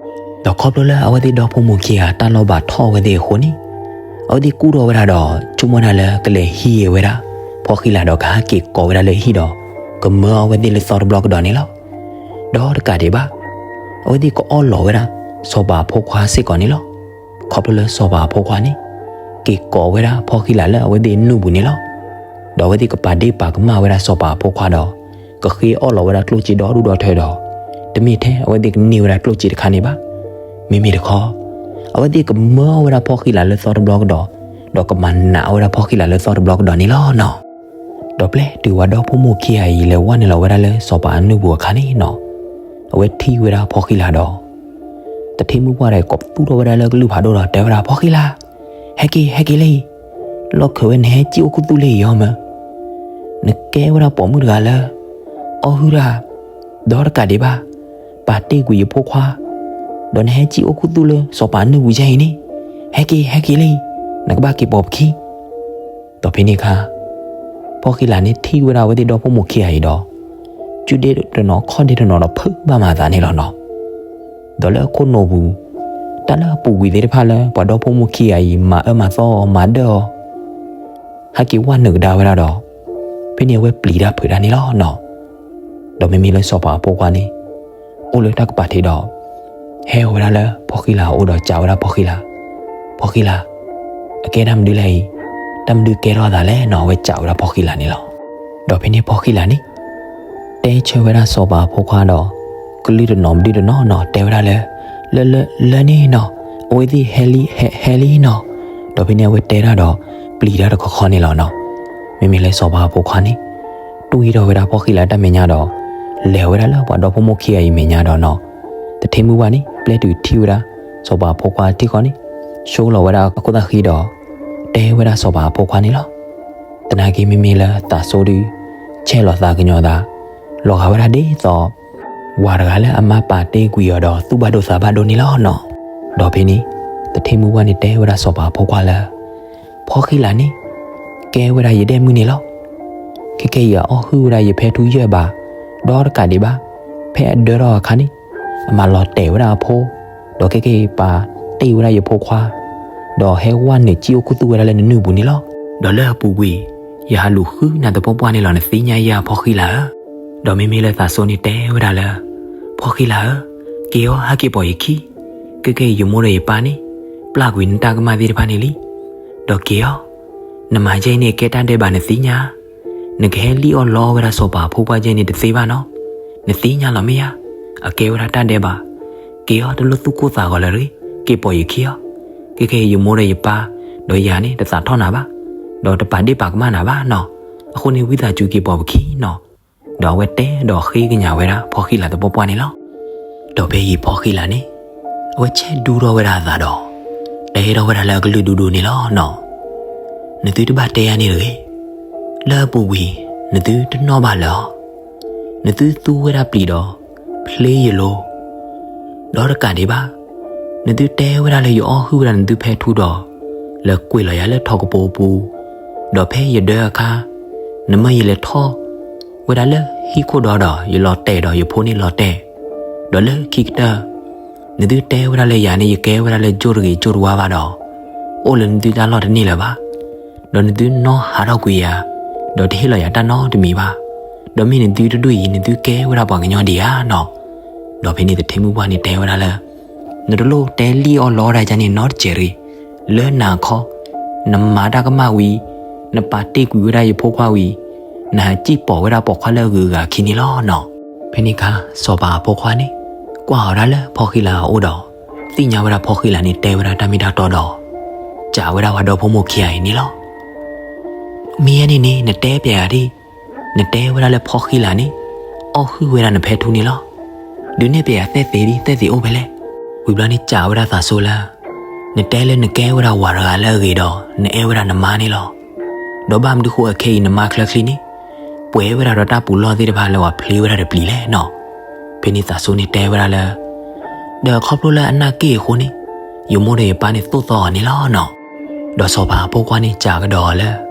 ဒီးခီဖျိလၢအဝဲသ့ၣ်ဒီဖိမိၢ်ခံဂၤတၢ်လီၢ်ဘၣ်ထီၣ်ဝဲသ့ၣ်အဃိန့ၣ် အဝဲသ့ၣ်ကူၣ်ထီၣ်ဝဲဒၣ်ဒီး ဆိကမိၣ်ဝဲဒၣ်လၢကလဲၤဟံးဝဲဒၣ် ဖီၣ်ဃံလၤဒီးကဟဲက့ၤကိးဝဲဒၣ်လၢဟံၣ်ဒီး ကမၢအီၤဝဲသ့ၣ်လၢသီတဘျီကဒီးန့ၣ်လီၤ. ဒီးတကးဒံးဘၣ် အဝဲသ့ၣ်ကအီၣ်လီၤဝဲဒၣ် စီၤပၤအဖိခွါစ့ၢ်ကီးန့ၣ်လီၤ. ခီဖျိလၢစီၤပၤအဖိခွါန့ၣ် က့ၤကိးဝဲဒၣ်ဖီၣ်ဃံလၤလၢအဝဲသ့ၣ်အနုၢ်ပူၤန့ၣ်လီၤ. ဒီးအဝဲသ့ၣ်ကပာ်ဒ့ၣ်ပာ်ကမၣ်ဝဲဒၣ်စီၤပၤအဖိခွါဒီး ကဃ့အီၣ်လီၤဝဲဒၣ်ကျိၣ်စ့ဒီဒူၣ်ဒီထၢဒီး တမ့ၢ်ထဲအဝဲသ့ၣ်ကန့ၢ်ဝဲဒၣ်ကျိၣ်စ့တခါန့ၣ်ဘၣ်. မ့မ့ၢ်တခီ အဝဲသ့ၣ်ကမၢအီၤဝဲဒၣ်ဖီၣ်ဃံလၤလၢသီတဘျီကဒီး, ဒီးကမၤနးအီၤဝဲဒၣ်ဖီၣ်ဃံလၤလၢသီတဘျီကဒီးန့ၣ်လီၤနီၤ. ဒီးပျဲတုၤဝဲဒီဖိမိၢ်ခံဂၤအံၤ လဲၤဝဲနုာ်လီၤဝဲဒၣ်လၢစီၤပၤအနုၢ်ပူၤအခါန့ၣ်နီၤ, အဝဲထံၣ်ဝဲဒၣ်ဖီၣ်ဃံလၤဒီး တထံမုၢ်ပှၢ်ဒီးကိးပသူထီၣ်ဝဲဒၣ်လၢကလုၢ်ဖးဒိၣ်ဒီးတဲဝဲဒၣ် ဖီၣ်ဃံလၤ, ဟဲက့ၤ ဟဲက့ၤလၢအံၤ, လီၢ်ခၢးဝဲနဟဲစံၣ်အိၣ်ခူသူၣ်လၢအံၤအီၤမၢ်, နကဲဝဲဒၣ်ပိာ်မုၣ်တဂၤလၢ အီၣ်ဟုၣ်တၢ်, ဒီးတကးဒံးဘၣ်, ပာ်တ့ၢ်ကွံာ်ယဖိခွါ, ဒီးနဟဲစံၣ်အိၣ်ခူသူၣ်လၢစီၤပၤအနုၢ်ပူၤယဲအံၤန့ၣ်, ဟဲက့ၤ ဟဲက့ၤလၢအံၤ, နကဘၣ်က့ၤပိာ်ပခံ ဒီးဖဲန့ၣ်အခါ ဖီၣ်ဃံလၤန့ၣ်ထံၣ်ဝဲဒၣ်အဝဲသ့ၣ်ဒီဖိမိၢ်ခံဂၤအံၤဒီး စုဒ့တနီၤခီၣ်ဒ့တနီၤဒီးဖုးဘၣ်မၤသးန့ၣ်လီၤနီၤ. ဒီးလၢအခိၣ်နူာ်ပူၤ တၢ်လၢအပူၤကွံာ်သ့ၣ်တဖၣ်လၢပှၤဒီဖိမိၢ်ခံဂၤအံၤ မၤအၢမၤသီအီၤမၤဒၢၣ်အီၤ ဟဲက့ၤဝဲနုာ်ကဒါဝဲဒၣ်ဒီး ဖဲန့ၣ်အဝဲပျံၤတၢ်ဖုးတၢ်န့ၣ်လီၤနီၤ. ဒီးမ့မ့ၢ်လၢစီၤပၤအဖိခွါန့ၣ် အိၣ်လၢတၢ်ကပၤထံးဒီး ဟဲဝဲဒၣ်လၢဖီၣ်ဃံလၤအအိၣ်ဒီးစံးဝဲဒၣ်ဖီၣ်ဃံလၤ, ဖီၣ်ဃံလၤ, အကဲတၢ်မနုၤလဲၣ်အံၤ, တၢ်မနုၤကဲထီၣ်အသးလဲၣ်နီၤ, အဝဲစံးဝဲဒၣ်ဖီၣ်ဃံလၤန့ၣ်လီၤ. ဒီးဖဲန့ၣ်ဖီၣ်ဃံလၤန့ၣ် တဲဆၢဝဲဒၣ်စီၤပၤအဖိခွါဒီး ကလုၢ်တနီၤမဒုၣ်တနီၤနီၤ တဲဝဲဒၣ်လၢ လၢ လၢ လၢန့ၣ်နီၤ, အဝဲသ့ၣ်ဟဲလံ ဟဲ ဟဲလံနီၤ. ဒီးဖဲန့ၣ်အဝဲတဲဒၣ်ဒီး ပျံၤတၢ်တခီခီန့ၣ်လီၤနီၤ. မ့မ့ၢ်လၢစီၤပၤအဖိခွါန့ၣ် တွံၢ်ထီၣ်ဝဲဒၣ်ဖီၣ်ဃံလၤတၢ်မဲာ်ညါဒီး လဲၤဝဲဒၣ်လၢပှၤဒီဖိမိၢ်ခံဂၤအံၤမဲာ်ညါဒီးနီၤ, တထံမုၢ်ဘၣ်န့ၣ် ပျဲတုၤထံၣ်ဝဲဒၣ် စီၤပၤအဖိခွါထံၣ်ဃီန့ၣ် ဆိလီၤဝဲဒၣ်အခိၣ်သၣ်ဃံဒီး တဲဝဲဒၣ်စီၤပၤအဖိခွါန့ၣ်လီၤ. သနာ်က့မ့မ့ၢ်လၢသးစိဒု ဆဲးလီၤသးကညီၤသး လီၤဂာ်ဝဲဒၣ်ဒ်သိး ဝၤတဂၤလၢအမါပာ်တ့ၢ်ကွံာ်အီၤဒီးသူၣ်ဘၣ်ဒိသးဘၣ်ဒိန့ၣ်လီၤနီၤ. ဒီးဖဲန့ၣ် တထံမုၢ်ဘၣ်န့ၣ်တဲဝဲဒၣ်စီၤပၤအဖိခွါလၢ ဖီၣ်ဃံလၤန့ၣ် ကဲဝဲဒၣ်ယဒဲၣ်မုၣ်န့ၣ်လီၤ. ခဲကဲအံၤအအီၣ်ဟုၣ်ဝဲဒၣ်ယဖဲထူယဲၢ်ဘး, ဒီးတကးဒံးဘၣ်, ဖဲအဒၢထီၣ်အခါန့ၣ် အမၤလီၤတဲာ်ဝဲဒၣ်အဖိ, ဒီးခဲကဲအံၤပာ်တ့ၢ်ဝဲဒၣ်ယဖိခွါ, ဒီးဟဲဝဲနုာ်စံၣ်အိၣ်ခူသူၣ်ဝဲဒၣ်လၢနနုၢ်ပူၤန့ၣ်လီၤ. ဒီးလၢအပူၤကွံာ် ယဟးလူၤဃုနၤသပှၢ်ပှၢ်န့ၣ်လီၤ နသ့ၣ်ညါယၤဖီၣ်ဃံလၤဧၢ. ဒီးမ့မ့ၢ်လၢသးစိန့ၣ်တဲဝဲဒၣ်လၢ ဖီၣ်ဃံလၤဧၢ, က့ၤအီၤဟဲက့ၤပိာ်ယခံ, ခဲကဲအံၤယမိၢ်ဒီးယပၢ်န့ၣ် ပျၢ်ကွံာ်နတၢ်ကမၣ်သ့ၣ်တဖၣ်န့ၣ်လံ. ဒီးက့ၤအီၤ, နမၤယဲအံၤန့ၣ်ကဲတၢ်ဒဲးဘးနသ့ၣ်ညါ, နကဟဲလံၣ်အီၣ်လီအီၣ်ဝဲဒၣ်စီၤပၤအဖိခွါယဲန့ၣ်တသ့ဘၣ်နီၤ, နသ့ၣ်ညါလီၤမ့ၢ်ဧါ, အကဲဝဲဒၣ်တၢ်ဒဲးဘး, က့ၤအီၤတလိၣ်သူၣ်ကိၢ်သးဂီၤလၢၤတဂ့ၤ, က့ၤပိာ်ယခံအီၤ, ခဲကဲအံၤယမိၢ်ဒီးယပၢ် ဒီးယၤန့ၣ်တသးထီၣ်နၤဘၣ်, ဒီးတပာ်ဒ့ၣ်ပာ်ကမၣ်နၤဘၣ်နီၤ, အဃိန့ၣ်ဝံသးစူၤက့ၤပိာ်ပခံနီၤ. ဒီးအဝဲတဲဒီးဃ့ကညးဝဲဒၣ်ဖီၣ်ဃံလၤသပှၢ်ပှၢ်န့ၣ်လီၤ. ဒီးဖဲအံၤဖီၣ်ဃံလၤန့ၣ် အဝဲဆဲးဒူထီၣ်ဝဲဒၣ်အသးဒီး တဲထီၣ်ဝဲဒၣ်လၢအကလုၢ်ဒူဒူန့ၣ်လီၤနီၤ. နသုတဘၣ်တဲယၤန့ၣ်တဂ့ၤ, လၢအပူၤကွံာ် နသုတနီၣ်ဘၣ်လၢၤအီၤ, နသုသူဝဲဒၣ်ပျံၤဒီး ဖျ့ယလိၤ ဒီးတကးဒံးဘၣ်, နသုတဲဝဲဒၣ်လၢယအီၣ်ဟုၣ်ဝဲဒၣ်နသုဖဲထူဒီး လၢကွံာ်လီၤယၤလၢထီၣ်ကပိာ်ပူၤ, ဒီးဖဲယဒၢအခါ, နမၢယလဲၤထီၣ်ဝဲဒၣ်လၢဟံၣ်ခိၣ်ဒီဒီး ယလီၤတဲာ်ဒီးယဖိန့ၣ်လီၤတဲာ်, ဒီးလၢခံကတၢၢ် နသုတဲဝဲဒၣ်လၢယၤန့ၣ် ယကဲဝဲဒၣ်လၢကၠိတဂ့ၤကၠိတဝါဘၣ်ဒီး, အိၣ်လၢနသုတၢ်လီၢ်တန့ၢ်လၢၤဘၣ်. ဒီးနသုနီၣ်ဟးထီၣ်ကွံာ်ယၤ, ဒီးတဟ့ၣ်လီၤယၤတၢ်နီတမံၤဘၣ်. ဒီးမ့ၢ်နသုတဒူၣ်အံၤ နသုကဲဝဲဒၣ်ပှၤကညီဒံးဧါနီၤ. ဒီးဖဲန့ၣ်သထ့မုၢ်ပှၢ်န့ၣ်တဲဝဲဒၣ်လၢ နတလိၣ်တဲလံၣ်အီၣ်လီအီၣ်ဒၣ်ယၤန့ၣ်နီတစဲးတဂ့ၤ, လၢနၤခီ, နမၤတၢ်ကမၣ်ဝံၤ, နပာ်တ့ၢ်ကွံာ်ဝဲဒၣ်ယဖိခွါဝံၤ, နဟးစံၣ်ပိာ်ဝဲဒၣ်ပိာ်ခွါလၢအဂုၤအဂၤခံန့ၣ်လီၤနီၤ. ဖဲန့ၣ်အခါ စီၤပၤအဖိခွါန့ၣ် ကွၢ်အီၤဒၣ်လၢဖီၣ်ဃံလၤအအိၣ်ဒီး သ့ၣ်ညါဝဲဒၣ်ဖီၣ်ဃံလၤန့ၣ်တဲဝဲဒၣ်တၢ်မ့ၢ်တၢ်တီဒီး စံးဝဲဒၣ်ပှၤဒီဖိမိၢ်ခံဂၤအံၤန့ၣ်လီၤ. မ့ၢ်ယဲန့ၣ်န့ၣ် နတဲပျဲယၤဒၣ်, နတဲဝဲဒၣ်လၢဖီၣ်ဃံလၤန့ၣ် အီၣ်ဟုၣ်ဝဲဒၣ်နဖဲထူန့ၣ်လီၤ. ဒုးနဲၣ်ပျဲယၤသဲၣ်သ့ၣ်ဒ်သဲၣ်သ့ၣ်အိၣ်ဖဲလဲၣ်. ဝံၤဘျီန့ၣ်စံးဝဲဒၣ်သးစိလၢ နတဲလၢနကဲဝဲဒၣ်ဝၤတဂၤလၢအဂ့ၤဒီး နအဲၣ်ဝဲဒၣ်နမါန့ၣ်လီၤ. ဒီးဘၣ်မနုၤဃိအခဲအံၤနမါချၢချံန့ၣ် ပှဲၤဝဲဒၣ်ဒီးတၢ်ပူၤလီၢ်သ့ၣ်တဖၣ်လၢပှၤဖျ့ဝဲဒၣ်တပျံၤလဲၣ်နီၤ. ဖဲန့ၣ်သးစိန့ၣ်တဲဝဲဒၣ်လၢ ဒီးခီဖျိလၢအနၢ်က့ၣ်အဃိန့ၣ် ယမိၢ်ဒီးယပၢ်န့ၣ်သိၣ်သီအီၤန့ၣ်လီၤနီၤ. ဒီးစီၤပၤအဖိခွါန့ၣ်စံးကဒီးအီၤလၢ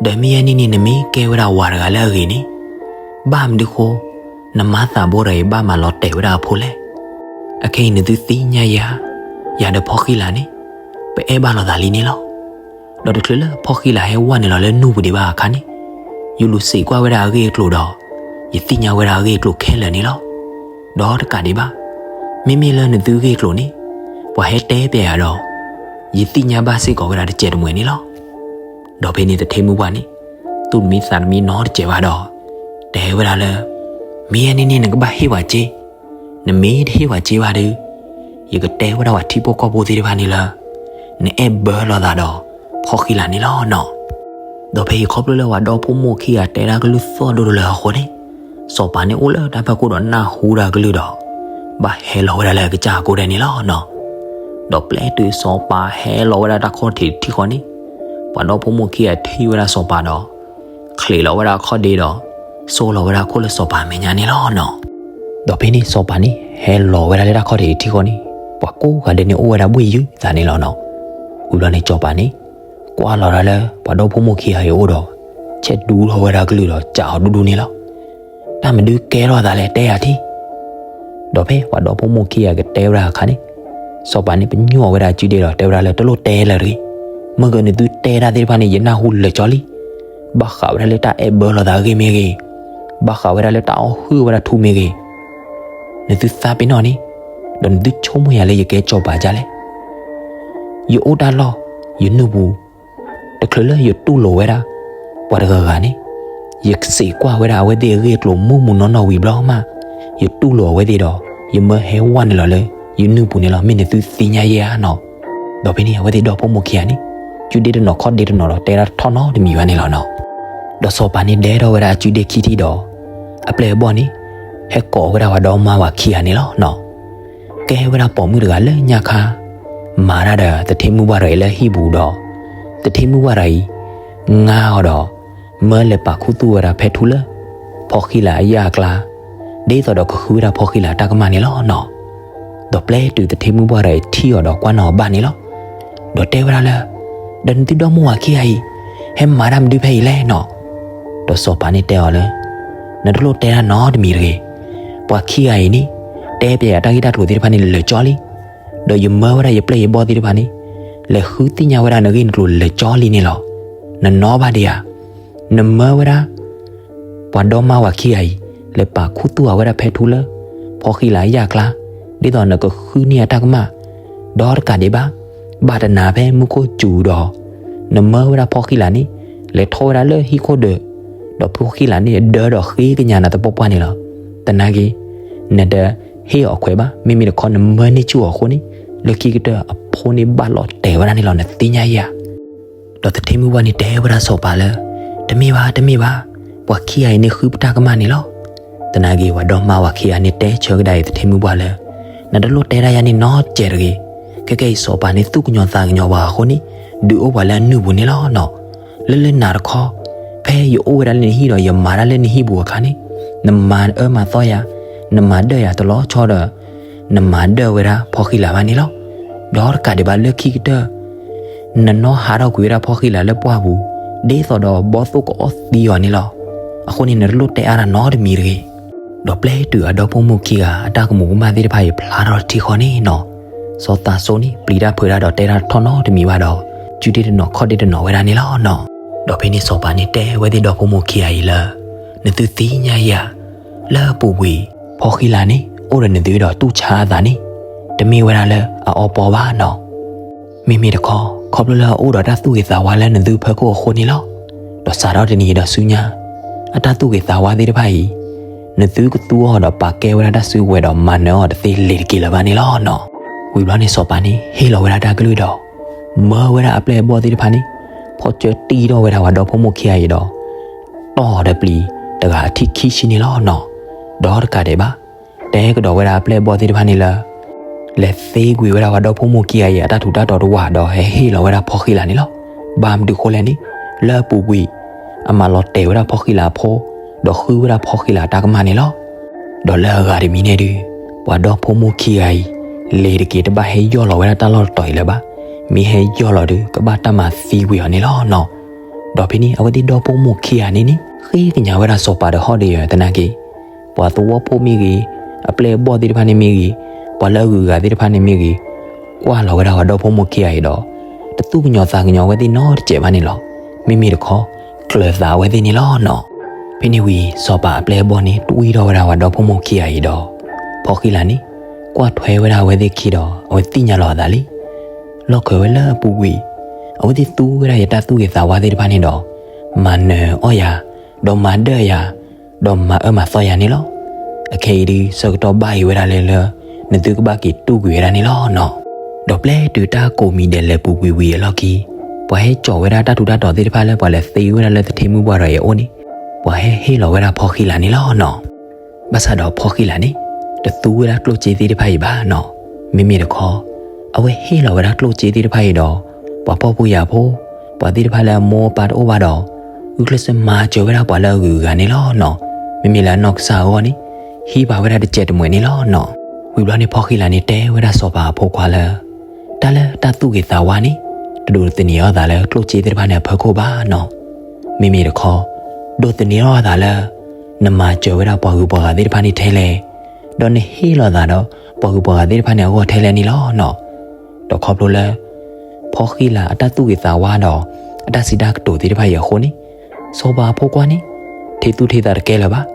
ဒီးမ့ၢ်ယဲန့ၣ်န့ၣ် နမ့ၢ်ကဲဝဲဒၣ်ဝၤတဂၤလၢအဂ့ၤန့ၣ် ဘၣ်မနုၤဃိ နမါသးဘိဒီးအံၤဘၣ်မၤလီၤတဲာ်ဝဲဒၣ်အဖိလဲၣ်. အခဲအံၤနသုသ့ၣ်ညါယၤ, ယၤဒီးဖီၣ်ဃံလၤန့ၣ် ပအဲၣ်ဘၣ်လိာ်သးလံန့ၣ်လီၤ. ဒီးတချုးလၢဖီၣ်ဃံလၤဟဲဝဲနုာ်လီၤလၢနူၢ်ပူၤဒံးဘၣ်အခါန့ၣ် ယလူၤစံးကွၢ်ဝဲဒၣ်အဂ့ၢ်အကျိၤဒီး ယသ့ၣ်ညါဝဲဒၣ်အဂ့ၢ်အကျိၤခဲလၢာ်န့ၣ်လီၤ. ဒီးတကးဒံးဘၣ် မ့မ့ၢ်လၢနသုဂ့ၢ်ကျိၤန့ၣ် ပှၤဟဲတဲပျဲယၤဒီး ယသ့ၣ်ညါဘၣ်စ့ၢ်ကီးဝဲဒၣ်တစဲးတမှဲၤန့ၣ်လီၤ. ဒီးဖဲန့ၣ်သထ့မုၢ်ပှၢ်န့ၣ် သူၣ်တမံသးတမံနီတစဲးဘၣ်ဒီး တဲဝဲဒၣ်လၢ မ့ၢ်ယဲန့ၣ်န့ၣ် နကဘၣ်ဟ့ၣ်ပှၤစ့, နမ့ၢ်တဟ့ၣ်ပှၤစ့ဘၣ်ဒီး ယကတဲဝဲဒၣ်ပှၤထံဖိကီၢ်ဖိသ့ၣ်တဖၣ်န့ၣ်လၢ နအဲၣ်ဘၢလိာ်သးဒီး ဖီၣ်ဃံလၤန့ၣ်လီၤနီၤ. ဒီးဖဲအံၤခီဖျိလၢပှၤဒီဖိမိၢ်ခံဂၤတဲဒၣ်ကလုၢ်သီၣ်ဒိၣ်ဒိၣ်လၢအဃိန့ၣ် စီၤပၤန့ၣ်အိၣ်လၢတၢ်ဖၢခိၣ်ဒီးနၢ်ဟူဒၣ်ကလုၢ်ဒီး ဘၣ်ဟဲလီၤဝဲဒၣ်လၢအကစၢ်အကိးဒဲးန့ၣ်လီၤနီၤ. ဒီးပျဲတုၤစီၤပၤဟဲလီၤဝဲဒၣ်တၢ်ခီၣ်ထံးတထံၣ်ဃီန့ၣ် ပှၤဒီဖိမိၢ်ခံဂၤထံၣ်ဝဲဒၣ်စီၤပၤဒီး ချံးလီၤဝဲဒၣ်အခီၣ်ဒ့ဒီး စိလီၤဝဲဒၣ်ခိၣ်လၢစီၤပၤအမဲာ်ညါန့ၣ်လီၤနီၤ. ဒီးဖဲန့ၣ်စီၤပၤန့ၣ် ဟဲလီၤဝဲဒၣ်လၢတၢ်ခီၣ်ထံးတထံၣ်ဃီန့ၣ် ပှၤကိးဂၤဒဲးန့ၣ်အိၣ်ဝဲဒၣ်ဘှ့ၣ်ယုၢ်သးန့ၣ်လီၤနီၤ. ဝံၤဘျီန့ၣ် စီၤပၤန့ၣ် ကွၢ်လီၤဒၣ်လၢပှၤဒီဖိမိၢ်ခံဂၤအံၤအအိၣ်ဒီး ဆဲးဒူထီၣ်ဝဲဒၣ်ကလုၢ်ဒီးစံးအီၤဒူဒူန့ၣ်လီၤ. တၢ်မနုၤကဲထီၣ်သးလဲၣ် တဲယၤထံၣ်. ဒီးဖဲပှၤဒီဖိမိၢ်ခံဂၤကတဲဝဲဒၣ်အခါန့ၣ် စီၤပၤန့ၣ်ပညိၣ်အီၤဝဲဒၣ်အစုဒ့ဒီးတဲဝဲဒၣ်လၢတလိၣ်တဲလၢၤတဂ့ၤ. မ့ၢ်ဂ့ၤနသုတဲဒၣ်သ့ၣ်တဖၣ်န့ၣ် ယနၢ်ဟူလၢာ်ကၠီလံ. ဘၣ်ဃးဝဲဒၣ်လၢတၢ်အဲၣ်ဘၢလိာ်သးအဂ့ၢ်မ့ၢ်ဂ့ၤ, ဘၣ်ဃးဝဲဒၣ်လၢတၢ်အီၣ်ဟုၣ်ဝဲဒၣ်ထူမ့ၢ်ဂ့ၤ, နသုသးပ့ၤနီၣ်န့ၣ်, ဒီးနသုဆိကမိၣ်ယၤလၢယကဲစီၤပၤဒ်လဲၣ်. ယအိၣ်တၢ်လီၢ်, ယနုၢ်ပူၤ, တချုးလၢယတူၢ်လိာ်ဝဲဒၣ် ပှၤတဂၤဂၤန့ၣ်, ယစံးကွၢ်ဝဲဒၣ်အဝဲသ့ၣ်အဂ့ၢ်အကျိၤမုၢ်မုၢ်နီၢ်နီၢ်ဝံၤဘျီမး, ယတူၢ်လိာ်အဝဲသ့ၣ်ဒီး ယမၢဟဲဝဲနုာ်လီၤလၢ ယနုၢ်ပူၤန့ၣ်လီၤ. မ့ၢ်နသုသ့ၣ်ညါယဲဧါနီၤ. ဒီးဖဲန့ၣ် အဝဲသ့ၣ်ဒီဖိမိၢ်ခံဂၤန့ၣ် စုဒ့တနီၤခီၣ်ဒ့တနီၤဒီးတဲဒၣ်တထီၣ်နီတမံၤဘၣ်န့ၣ်လီၤနီၤ. ဒီးစီၤပၤန့ၣ်ဒဲထီၣ်ဝဲဒၣ်အစုဒ့ခံထံၣ်ဒီး အပျဲၢ်အဘီၣ်န့ၣ် ဟဲကိးဝဲဒၣ်ပှၤဒီမါဝၤခံဂၤန့ၣ်လီၤနီၤ. ကဲဝဲဒၣ်ပိာ်မုၣ်တဂၤလၢညါခါ မၤတၢ်ဒီးသထ့မုၢ်ပှၢ်တဂၤအံၤလၢဟံၣ်ပူၤဒီး သထ့မုၢ်ပှၢ်တဂၤအံၤ ငါအီၤဒီး မၢလဲၤပာ်ခူသူၣ်ဝဲဒၣ်ဖဲထူလၢ ဖီၣ်ဃံလၤအယၣ်အကျါ, ဒ်သိးဒီးကဃုဝဲဒၣ်ဖီၣ်ဃံလၤအတၢ်ကမၣ်န့ၣ်လီၤနီၤ. ဒီးပျဲတုၤသထ့မုၢ်ပှၢ်တဂၤအံၤထံၣ်အီၤဒီးကွၢ်နီၣ်အီၤဘၣ်န့ၣ်လီၤ. ဒီးတဲဝဲဒၣ်လၢ ဒီးနသုဒီမိၢ်ဝၤခံဂၤအံၤ ဟဲမၤတၢ်မနုၤဖဲအံၤလဲၣ်နီၤ. ဒီးစီၤပၤန့ၣ်တဲအီၤလၢ နတလိၣ်တဲတၢ်နီတမံၤတဂ့ၤ. ပှၤခံဂၤအံၤန့ၣ် တဲပျဲယၤတၢ်ဂ့ၢ်တၢ်ကျိၤသ့ၣ်တဖၣ်န့ၣ်လၢာ်ကၠီလံ. ဒီးယမၢဝဲဒၣ်ယပျဲၢ်ယဘီၣ်သ့ၣ်တဖၣ်န့ၣ် လဲၤဃုသ့ၣ်ညါဝဲဒၣ်နဂ့ၢ်နကျိၤလၢာ်ကၠီလံန့ၣ်လီၤ. နနီၣ်ဘၣ်ဒံးဧါ. နမၢဝဲဒၣ် ပှၤဒီမါဝၤခံဂၤအံၤ လဲၤပာ်ခူသူၣ်အဝဲဒၣ်ဖဲထူလၢ ဖီၣ်ဃံလၤအယၣ်အကျါ, ဒ်သိးနကဃုန့ၢ်အတၢ်ကမၣ်, ဒီးတကးဒံးဘၣ်, ဘၣ်တနၤဖဲမူခိၣ်စူၤဒီး နမၢဝဲဒၣ်ဖီၣ်ဃံလၤန့ၣ် လဲၤထီၣ်ဝဲဒၣ်လၢဟံၣ်ခိၣ်ဒၢး, ဒီးဖီၣ်ဃံလၤန့ၣ်ဒၢဒီးဃ့ကညးနၤသပှၢ်ပှၢ်န့ၣ်လီၤ. သနာ်က့ နတဟ့ၣ်အီၤခွဲးဘၣ်, မ့မ့ၢ်တခီနမၢန့ၢ်ဆူၣ်အီၤအဃိန့ၣ် လၢခံကတၢၢ်အဖိန့ၣ်ဘၣ်လီၤတဲာ်ဝဲဒၣ်န့ၣ်လီၤ. နသ့ၣ်ညါယၤ. ဒီးသထ့မုၢ်ပှၢ်န့ၣ်တဲဝဲဒၣ်စီၤပၤလၢ တမ့ၢ်ဘၣ်, တမ့ၢ်ဘၣ်, ပှၤခံဂၤအံၤန့ၣ်ဃုပတၢ်ကမၣ်န့ၣ်လီၤ. သနာ်က့ ပှၤဒီမါဝၤခံဂၤန့ၣ်တဲဆၢကဒါအံၤသထ့မုၢ်ပှၢ်လၢ နတလိၣ်တဲဒၣ်ယၤန့ၣ်နီတစဲးတဂ့ၤ. ခဲကဲအံၤစီၤပၤန့ၣ်သူၣ်ကညီၤသးကညီၤပှၤအဃိန့ၣ် ဒုးအိၣ်ပှၤလၢအနုၢ်ပူၤန့ၣ်လီၤနီၤ. လၢလၢနၤတခီ ဖဲယအိၣ်ဝဲဒၣ်လၢနဟံၣ်ဒီးယမၤတၢ်လၢနဟံၣ်ပူၤအခါန့ၣ် နမၤအၢမၤသီယၤ, နမၤဒၢးယၤတလီၤဆီဒီး နမၤဒၢးဝဲဒၣ်ဖီၣ်ဃံလၤဘၣ်န့ၣ်လီၤ. ဒီးတကးဒံးဘၣ်လၢခံကတၢၢ် နနီၣ်ဟးထီၣ်ကွံာ်ဝဲဒၣ်ဖီၣ်ဃံလၤလၢပှၢ်ပူၤ ဒ်သိးဒီးဘီၣ်သိၣ်ကအီၣ်သံအီၤန့ၣ်လီၤ. အဃိန့ၣ် နတလိၣ်တဲအါတၢ်နီတမံၤတဂ့ၤ. ဒီးပျဲတုၤအဒီဖိမိၢ်ခံဂၤအတၢ်ကမူၤကမၣ်သ့ၣ်တဖၣ်အံၤဖျါထီၣ်တထံဃီန့ၣ်နီၤ, စီၤသးစိန့ၣ် ပျံၤတၢ်ဖုးတၢ်ဒီးတဲတၢ်ထီၣ်နီတမံၤဘၣ်ဒီး စုဒ့တနီၤခီၣ်ဒ့တနီၤဝဲဒၣ်န့ၣ်လီၤနီၤ. ဒီးဖဲန့ၣ်စီၤပၤန့ၣ်တဲဝဲသ့ၣ်ဒီဖိမိၢ်ခံဂၤအံၤလၢ နသုသ့ၣ်ညါယၤ လၢအပူၤကွံာ် ဖီၣ်ဃံလၤန့ၣ် အိၣ်ဒီးနသုဒီးတူၢ်ဆါအသးန့ၣ် တမ့ၢ်ဝဲဒၣ်လၢအအီပီဘၣ်နီၤ. မ့မ့ၢ်တခီ ခီဖျိလၢအအိၣ်ဒီးတၢ်သူၣ်ဂ့ၤသးဝါလၢနသုဖီခိၣ်အဃိန့ၣ်လီၤ. ဒီးစးထီၣ်တနံၤအံၤဒီးဆူညါ အတၢ်သူၣ်ဂ့ၤသးဝါသ့ၣ်တဖၣ်အံၤ နသုကသူအီၤဒီးပာ်ကဲဝဲဒၣ်တၢ်စုကဝဲၤဒီးမၤနၢၤအီၤတသ့လ့ၤတက့ၤလၢၤဘၣ်န့ၣ်လီၤနီၤ. ဝံၤဘျီန့ၣ်စီၤပၤန့ၣ် ဟ့ၣ်လီၤဝဲဒၣ်တၢ်ကလုၢ်ဒီး မၢဝဲဒၣ်အပျဲၢ်အဘီၣ်သ့ၣ်တဖၣ်န့ၣ် ဖီၣ်ကၢတံၢ်ထီၣ်ဝဲဒၣ်ပှၤဒီဖိမိၢ်ခံဂၤအံၤဒီး တီၢ်ဒီးပျံၤတဂၤအထံၣ်ခံဆံန့ၣ်လီၤနီၤ. ဒီးတကးဒံးဘၣ် တဲကဒီးဝဲဒၣ်အပျဲၢ်အဘီၣ်သ့ၣ်တဖၣ်န့ၣ်လၢ လဲၤသ့ကွံာ်ဝဲဒၣ်ပှၤဒီဖိမိၢ်ခံဂၤအံၤအတၢ်ထူးတၢ်တီၤတဝာ်ဒီး ဟဲဟ့ၣ်လီၤဝဲဒၣ်ဖီၣ်ဃံလၤန့ၣ်လီၤ. ဘၣ်မနုၤဃိလဲၣ်န့ၣ် လၢအပူၤကွံာ် အမၤလီၤတဲာ်ဝဲဒၣ်ဖီၣ်ဃံလၤအဖိ ဒီးဃုဝဲဒၣ်ဖီၣ်ဃံလၤအတၢ်ကမၣ်န့ၣ်လီၤ. ဒီးလၢအဂၤတမံၤန့ၣ်ဒုး ပှၤဒီဖိမိၢ်ခံဂၤအံၤ လ့ၤတက့ၤတဘၣ်ဟဲယီၢ်လီၤဝဲဒၣ်တၢ်လီၢ်တတီၤအံၤလၢၤဘၣ်. မ့ၢ်ဟဲယီၢ်လီၤဒီး ကဘၣ်တၢ်မၤသံကွံာ်အီၤန့ၣ်လီၤနီၤ. ဒီးဖဲန့ၣ် အဝဲသ့ၣ်ဒီဖိမိၢ်ခံဂၤန့ၣ်န့ၣ် ဃ့ကညးဝဲဒၣ်စီၤပၤဒီးဟီၣ်ဒီးယၢၤသနာ်က့ ပှၤသဝီဖိမ့ၢ်ဂ့ၤ, အပျဲၢ်အဘီၣ်သ့ၣ်တဖၣ်န့ၣ်မ့ၢ်ဂ့ၤ, ပှၤလၢအဂုၤအဂၤသ့ၣ်တဖၣ်န့ၣ်မ့ၢ်ဂ့ၤ, ကွၢ်လီၤဝဲဒၣ်ပှၤဒီဖိမိၢ်ခံဂၤအံၤဒီး တသူၣ်ကညီၤသးကညီၤအဝဲသ့ၣ်နီတစဲးဘၣ်န့ၣ်လီၤ. မ့မ့ၢ်တခီ ကျၢၤသးအဝဲသ့ၣ်န့ၣ်လီၤနီၤ. ဖဲန့ၣ်ဝံၤ စီၤပၤအပျဲၢ်အဘီၣ်န့ၣ် တွံၢ်ထီၣ်ဝဲဒၣ်ပှၤဒီဖိမိၢ်ခံဂၤအံၤဒီး ဖီၣ်ဃံလၤန့ၣ် ကွၢ်ထွဲဝဲဒၣ်အဝဲသ့ၣ်ခံဒီး အဝဲသ့ၣ်ညါလီၤအသးလံ. လီၢ်ခၢၣ်ဝဲလၢအပူၤကွံာ် အဝဲသ့ၣ်သူဝဲဒၣ်ယတၢ်သူၣ်ဂ့ၤသးဝါသ့ၣ်တဖၣ်န့ၣ်ဒီး မၤနၢၤအီၣ်ယၤ, ဒီးမၤဒၢၣ်ယၤ, ဒီးမၤအၢမၤသီယၤန့ၣ်လီၤ. အခဲအံၤဒုး ဆၢကတီၢ်ဘၣ်အံၤဝဲဒၣ်လၢလၢ နသုကဘၣ်က့ၤတူၢ်ကွံာ်ဝဲဒၣ်န့ၣ်လီၤနီၤ. ဒီးပျဲတုၤတၢ်ကိးမံၤဒဲးလဲၤပူၤကွံာ်ဝံၤအလီၢ်ခံ ပှၤဟဲကၠီၤဝဲဒၣ်တၢ်ထူးတၢ်တီၤသ့ၣ်တဖၣ်လၢပှၤလဲၤသ့ဝဲဒၣ်လၢသထ့မုၢ်ပှၢ်ဒီးအံၤအအိၣ်န့ၣ် ပှၤဟဲဟ့ၣ်လီၤဝဲဒၣ်ဖီၣ်ဃံလၤန့ၣ်လီၤနီၤ. ဘၣ်ဆၣ်ဒီးဖီၣ်ဃံလၤန့ၣ် တသူဝဲဒၣ်ကျိၣ်စ့သ့ၣ်တဖၣ်အံၤဘၣ်နီၤ. မ့မ့ၢ်တခီ အဝဲဟ့ၣ်လီၤဝဲဒၣ်ကျိၣ်စ့သ့ၣ်တဖၣ်အံၤဒီး ပှၤဖှီၣ်ဖိယာ်ဖိ, ပှၤသ့ၣ်တဖၣ်လၢအမိၢ်အပၢ်တအိၣ်ဘၣ်ဒီး ဂုာ်ကျဲးစၢးမၤစၢၤဝဲဒၣ်ပှၤလၢအဂုၤအဂၤန့ၣ်လီၤနီၤ. မ့မ့ၢ်လၢအနီၢ်ကစၢ်အဂီၢ်န့ၣ် ဟံးဘၣ်ဝဲဒၣ်တစဲးတမှဲးန့ၣ်လီၤနီၤ. ဝံၤဘျီန့ၣ်ဖီၣ်ဃံလၤန့ၣ်တဲဝဲဒၣ်စီၤပၤအဖိခွါလၢ တၢ်လၢတၢ်သူၣ်ဂ့ၤသးဝါန့ၣ် တဒိးသန့ၤအီၣ်သးလၢကျိၣ်စ့သ့ၣ်တဖၣ်န့ၣ်အဖီခိၣ်ဘၣ်နီၤ. မ့မ့ၢ်တခီ ဒိးသန့ၤထီၣ်အသးလၢ နမၤစၢၤဝဲဒၣ်ပှၤဂုၤပှၤဂၤသ့ၣ်တဖၣ်န့ၣ်ထဲလဲၣ်, ဒီးနဟ့ၣ်လီၤသးဒီးပှၤဂုၤပှၤဂၤသ့ၣ်တဖၣ်န့ၣ်အဂီၢ်ထဲလဲၣ်န့ၣ်လီၤနီၤ. ဒီးခီဖျိလၢ ဖီၣ်ဃံလၤအတၢ်သူၣ်ဂ့ၤသးဝါဒီး အတၢ်စံးတၢ်ကတိၤသ့ၣ်တဖၣ်အံၤအဃိန့ၣ် စီၤပၤအဖိခွါန့ၣ် ထံသူၣ်ထံသးတကဲလၢၤဘၣ်.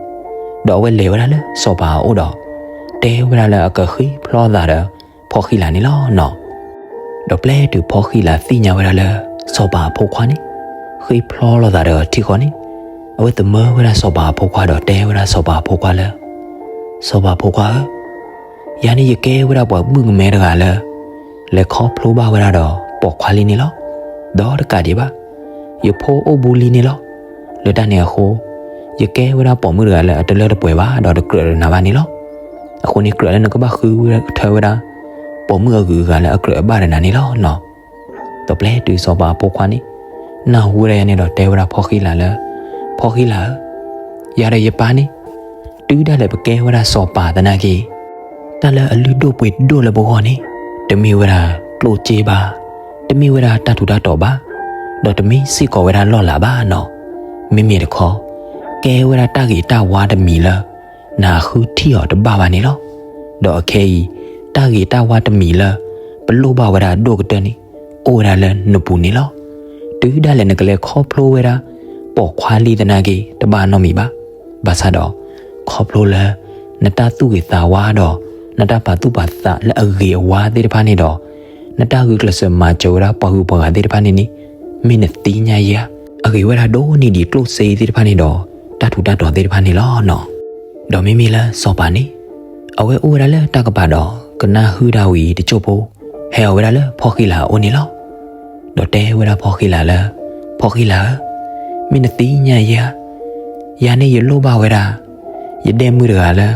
ဒီးအဝဲလဲၤဝဲဒၣ်လၢစီၤပၤအအိၣ်ဒီး တဲဝဲဒၣ်လၢအကဃ့ဖျီသးဒီး ဖီၣ်ဃံလၤန့ၣ်လီၤနီၤ. ဒီးပျဲတုၤဖီၣ်ဃံလၤသ့ၣ်ညါဝဲဒၣ်လၢ စီၤပၤအဖိခွါန့ၣ် ဃ့ဖျီလိာ်သးဒီးအထံဃီန့ၣ် အဝဲသမၢဝဲဒၣ်စီၤပၤအဖိခွါဒီးတဲဝဲဒၣ်စီၤပၤအဖိခွါလၢ စီၤပၤအဖိခွါဧၢ, ယၤန့ၣ်ယကဲဝဲဒၣ်ပှၤမုၣ်ကမဲတဂၤလၢ လဲၤခီဖျိဘၣ်ဝဲဒၣ်ဒီးပိာ်ခွါလံန့ၣ်လီၤ. ဒီးတကးဒံးဘၣ် ယဖိအိၣ်ဘူးလံန့ၣ်လီၤ. လၢတၢ်န့ၣ်အဃိ ယကဲဝဲဒၣ်ပိာ်မုၣ်တဂၤလၢအတလၢတပှဲၤဘၣ်ဒီးတကြၢးဒီးနၤဘၣ်န့ၣ်လီၤ. အဃိန့ၣ်ကြၢးလၢနကဘၣ်ဃုထၢဝဲဒၣ် ပိာ်မုၣ်အဂုၤအဂၤလၢအကြၢးအဘၣ်ဒီးနၤန့ၣ်လီၤနီၤ. ဒီးပျဲတုၤစီၤပၤအဖိခွါန့ၣ် နၢ်ဟူဝဲဒၣ်ယၤန့ၣ်ဒီးတဲဝဲဒၣ်ဖီၣ်ဃံလၤလၢ ဖီၣ်ဃံလၤဧၢ, ယၤဒီးယပၢ်န့ၣ် တုၤဒၣ်လဲာ်ပကဲဝဲဒၣ်စီၤပၤသနာ်က့ တၢ်လၢအလုၢ်ဒိၣ်ပှ့ၤဒိၣ်လၢပဂီၢ်န့ၣ် တမ့ၢ်ဝဲဒၣ်ကျိၣ်စ့ဘၣ်, တမ့ၢ်ဝဲဒၣ်တၢ်ထူးတၢ်တီၤဘၣ်, ဒီးတမ့ၢ်စ့ၢ်ကီးဝဲဒၣ်လီၢ်လၤဘၣ်နီၤ. မ့မ့ၢ်တခီ ကဲဝဲဒၣ်တၢ်ဂ့ၤတၢ်ဝါတမံၤလၢ နဃုထံၣ်အီၤတဘၣ်ဘၣ်န့ၣ်လီၤ. ဒီးအခဲအံၤ တၢ်ဂ့ၤတၢ်ဝါတမံၤလၢ ပလိၣ်ဘၣ်ဝဲဒၣ်အဒိၣ်ကတၢၢ်န့ၣ် အိၣ်ဝဲဒၣ်လၢနပူၤန့ၣ်လီၤ. တုၤဒၣ်လဲာ်နကလဲၤခီဖျိဝဲဒၣ် ပိာ်ခွါလံသနာ်က့ တဘၣ်နီတမံၤဘၣ်. ဘၣ်ဆၣ်ဒီး ခီဖျိလၢ နတၢ်သူၣ်ဂ့ၤသးဝါဒီး နတၢ်ပာ်သူၣ်ပာ်သးလၢအဂ့ၤအဝါသ့ၣ်တဖၣ်န့ၣ်ဒီး နတၢ်ဂုာ်ကျဲးစၢးမၤစၢၤဝဲဒၣ်ပှၤဂုၤပှၤဂၤသ့ၣ်တဖၣ်န့ၣ်န့ၣ် မ့ၢ်နသ့ၣ်ညါယၤ အဂ့ၤဝဲဒၣ်ဒိၣ်န့ၢ်ဒံးကျိၣ်စ့သ့ၣ်တဖၣ်န့ၣ်ဒီး တၢ်ထူးတၢ်တီၤသ့ၣ်တဖၣ်န့ၣ်လီၤနီၤ. ဒီးမ့မ့ၢ်လၢစီၤပၤန့ၣ် အဝဲအိၣ်ဝဲဒၣ်လၢတၢ်ကပၤဒီး ကနၣ်ဟုၣ်တၢ်ဝံၤတစိၢ်ဖိ ဟဲအီၤဝဲဒၣ်လၢဖီၣ်ဃံလၤအအိၣ်န့ၣ်လီၤ. ဒီးတဲဝဲဒၣ်ဖီၣ်ဃံလၤလၢ ဖီၣ်ဃံလၤဧၢ, မ့ၢ်နသ့ၣ်ညါယၤ ယၤန့ၣ်ယလိၣ်ဘၣ်ဝဲဒၣ် ယဒဲၣ်မုၣ်တဂၤလၢ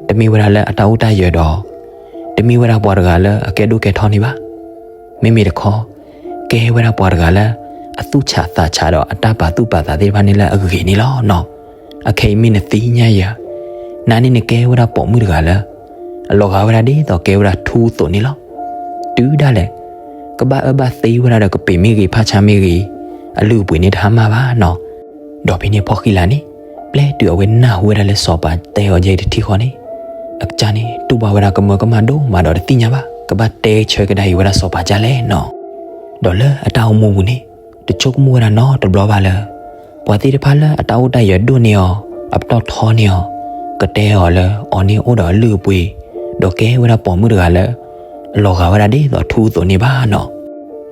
တမ့ၢ်ဝဲဒၣ်လၢအတၢ်အိၣ်တၢ်ယၢၤဒီး တမ့ၢ်ဝဲဒၣ်ပှၤတဂၤလၢအကဲဒိၣ်ကဲထီန့ၣ်ဘၣ်. မ့မ့ၢ်တခီ ကဲဝဲဒၣ်ပှၤတဂၤလၢ အသူၣ်ဆးသးဆးဒီးအတၢ်ပာ်သူၣ်ပာ်သးသ့ၣ်တဖၣ်န့ၣ်လၢအဂ့ၤန့ၣ်လီၤနီၤ. အခဲအံၤမ့ၢ်နသ့ၣ်ညါယၤ နၤန့ၣ်နကဲဝဲဒၣ်ပိာ်မုၣ်တဂၤလၢ အလီၤဂာ်ဝဲဒၣ်ဒ်သိးကဲဝဲဒၣ်ထူအသိးန့ၣ်လီၤ. တုၤဒၣ်လဲာ် ကဘၣ်အၢဘၣ်သီဝဲဒၣ်ဒီးကပ့ၤမ့ၢ်ဂ့ၤ ဖးဆါမ့ၢ်ဂ့ၤ, အလုၢ်အပှ့ၤန့ၣ်တဟါမၢ်ဘၣ်နီၤ. ဒီးဖဲန့ၣ်ဖီၣ်ဃံလၤန့ၣ် ပျဲတုၤအဝဲနၢ်ဟူဝဲဒၣ်လၢစီၤပၤတဲအီၤယဲအံၤတထံၣ်ဃီန့ၣ်, အကစၢ်န့ၣ်တူၢ်ဘၣ်ဝဲဒၣ်ကမၢကမၣ်ဒိၣ်မးဒီးတသ့ၣ်ညါဘၣ် ကဘၣ်တဲဆၢကဒါအံၤဝဲဒၣ်စီၤပၤဒ်လဲၣ်နီၤ. ဒီးလၢအတၢ်အိၣ်မူပူၤန့ၣ် တဆိကမိၣ်ဝဲဒၣ်နီတဘျီဘၣ်လၢ ပှၤသ့ၣ်တဖၣ်လၢအတၢ်အိၣ်တၢ်ယၢၤဒိၣ်န့ၢ်အီၤ, အပတီၢ်ထီန့ၢ်အီၤ, ကတဲအီၤလၢအီၤန့ၣ်အိၣ်ဒီးအလုၢ်အပှ့ၤ, ဒီးကဲဝဲဒၣ်ပိာ်မုၣ်တဂၤလၢ အလီၤဂာ်ဝဲဒၣ်ဒ်သိးထူအသိးန့ၣ်ဘၣ်နီၤ.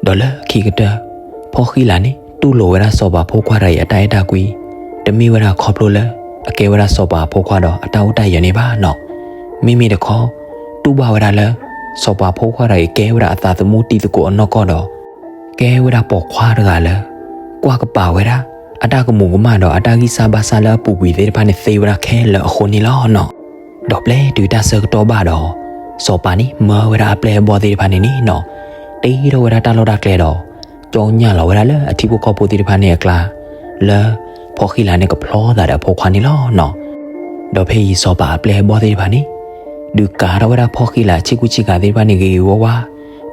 ဒီးလၢခံကတၢၢ် ဖီၣ်ဃံလၤန့ၣ် တူၢ်လိာ်ဝဲဒၣ်စီၤပၤဖိခွါတဂၤအံၤအတၢ်အဲၣ်တၢ်ကွံ, တမ့ၢ်ဝဲဒၣ်ခီဖျိလၢ အကဲဝဲဒၣ်စီၤပၤအဖိခွါဒီးအတၢ်အိၣ်တၢ်ယၢၤန့ၣ်ဘၣ်နီၤ. မ့မ့ၢ်တခီ တူၢ်ဘၣ်ဝဲဒၣ်လၢ စီၤပၤဖိခွါတဂၤအံၤကဲဝဲဒၣ်အသးသမူတံၤသကိးအနီၢ်ကီၢ်ဒီး ကဲဝဲဒၣ်ပိာ်ခွါတဂၤလၢ ကွၢ်ကပၤဝဲဒၣ် အတၢ်ကမူၤကမၣ်ဒီးအတၢ်ဂံၢ်စၢ်ဘါစၢ်လၢအပူၤကွံာ်သ့ၣ်တဖၣ်န့ၣ်သ့ဝဲဒၣ်ခဲလၢာ်အဃိန့ၣ်လီၤနီၤ. ဒီးပျဲတုၤတၢ်ဆၢကတီၢ်ဘၣ်ဒီး စီၤပၤန့ၣ်မၢဝဲဒၣ်အပျဲၢ်အဘီၣ်သ့ၣ်တဖၣ်န့ၣ်န့ၣ်နီၤ, တ့ထီၣ်ဝဲဒၣ်တၢ်လီၢ်တၢ်ကျဲဒီး ကၠီညၣ်လီၤဝဲဒၣ်လၢအထံဖိကီၢ်ဖိသ့ၣ်တဖၣ်န့ၣ်အကျါ လၢ ဖီၣ်ဃံလၤန့ၣ်ကဖျီသးဒီးအဖိခွါန့ၣ်လီၤနီၤ. ဒီးဖဲအံၤစီၤပၤအပျဲၢ်အဘီၣ်သ့ၣ်တဖၣ်န့ၣ် ဒုးကၤထီၣ်ဝဲဒၣ်ဖီၣ်ဃံလၤအဆ့ကူဆ့ကၤသ့ၣ်တဖၣ်န့ၣ်ဂ့ၤဂ့ၤဝါဝါ,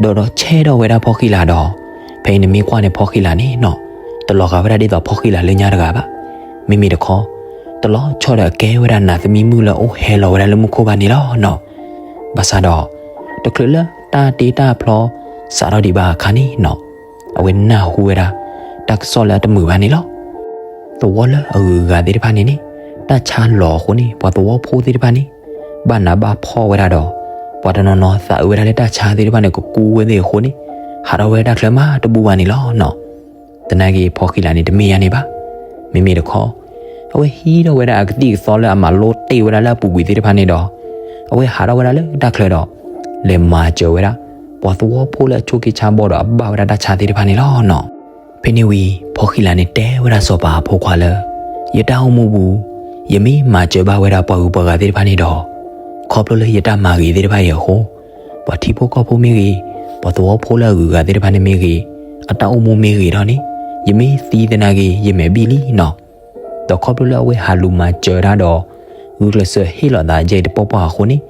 ဒီးဒီးဆဲးထီၣ်ဝဲဒၣ်ဖီၣ်ဃံလၤဒီး ဖဲအံၤနမ့ၢ်ကွၢ်န့ၣ်ဖီၣ်ဃံလၤန့ၣ်နီၤ, တလီၤဂာ်ဝဲဒၣ်ဒ်သိးဖီၣ်ဃံလၤလၢညါတဂၤဘၣ်. မ့မ့ၢ်တခီ တလီၤဆီဒီးအကဲဝဲဒၣ်နးသမံမုၣ်လၢအအိၣ်ဟဲလီၤဝဲဒၣ်လၢမူခိၣ်ဘၣ်န့ၣ်လီၤနီၤ. ဘၣ်ဆၣ်ဒီး တချုးလၢတၢ်တ့တၢ်ဖျီ စးထီၣ်ဒံးဘၣ်အခါန့ၣ်နီၤ, အဝဲနၢ်ဟူဝဲဒၣ် တၢ်ကစီၣ်လၢအတမုာ်ဘၣ်န့ၣ်လီၤ. သဝီလၢအဂုၤအဂၤသ့ၣ်တဖၣ်န့ၣ်န့ၣ် တၢ်ဆါလီၤအဃိန့ၣ် ပှၤသဝီဖိသ့ၣ်တဖၣ်န့ၣ် ဘၣ်နးဘၣ်ဖှီၣ်ဝဲဒၣ်ဒီး ပှၤတနီၤနီၤသးအုးဝဲဒၣ်လၢတၢ်ဆါသ့ၣ်တဖၣ်န့ၣ် ကကူဝဲသ့ၣ်အဃိန့ၣ် ဟးထီၣ်ဝဲတၢ်ချၢမးတဘူၣ်ဘၣ်န့ၣ်လီၤနီၤ. သနာ်က့ဖီၣ်ဃံလၤန့ၣ်တမ့ၢ်ယါန့ၣ်ဘၣ်. မ့မ့ၢ်တခီ အဝဲဟံးထီၣ်ဝဲဒၣ်အကသံၣ်ကသီလၢအမၤလိတ့ၢ်ဝဲဒၣ်လၢအပူၤကွံာ်သ့ၣ်တဖၣ်န့ၣ်ဒီး အဝဲဟးထီၣ်ဝဲဒၣ်လၢတၢ်ချၢဒီး လဲၤမၤစၢၤဝဲဒၣ် ပှၤသဝီဖိလၢအဆိးက့ဆါဘီဒီးအဘၣ်ဝဲဒၣ်တၢ်ဆါသ့ၣ်တဖၣ်န့ၣ်လီၤနီၤ. ဖဲန့ၣ်ဝံၤ ဖီၣ်ဃံလၤန့ၣ်တဲဝဲဒၣ်စီၤပၤအဖိခွါလၢ ယတၢ်အိၣ်မူပူၤ ယမ့ၢ်မၤစၢၤဘၣ်ဝဲဒၣ်ပှၤဂုၤပှၤဂၤသ့ၣ်တဖၣ်န့ၣ်ဒီး ခီဖျိလၢယတၢ်မၤဂ့ၤသ့ၣ်တဖၣ်အံၤအဃိ ပှၤထံဖိကီၢ်ဖိမ့ၢ်ဂ့ၤ, ပှၤသဝီဖိလၢအဂုၤအဂၤသ့ၣ်တဖၣ်န့ၣ်မ့ၢ်ဂ့ၤ, အတၢ်အိၣ်မူမ့ၢ်ဂ့ၤထီၣ်န့ၣ် ယမ့ၢ်သံသနာ်က့ ယမဲာ်ဘံၣ်လံနီၤ. ဒီးခီဖျိလၢအဝဲဟးလူၤမၤစၢၤတၢ်ဒီး ဂုာ်ကျဲးစၢးဟ့ၣ်လီၤသးယဲအံၤတပီၢ်ပီၢ်အဃိန့ၣ်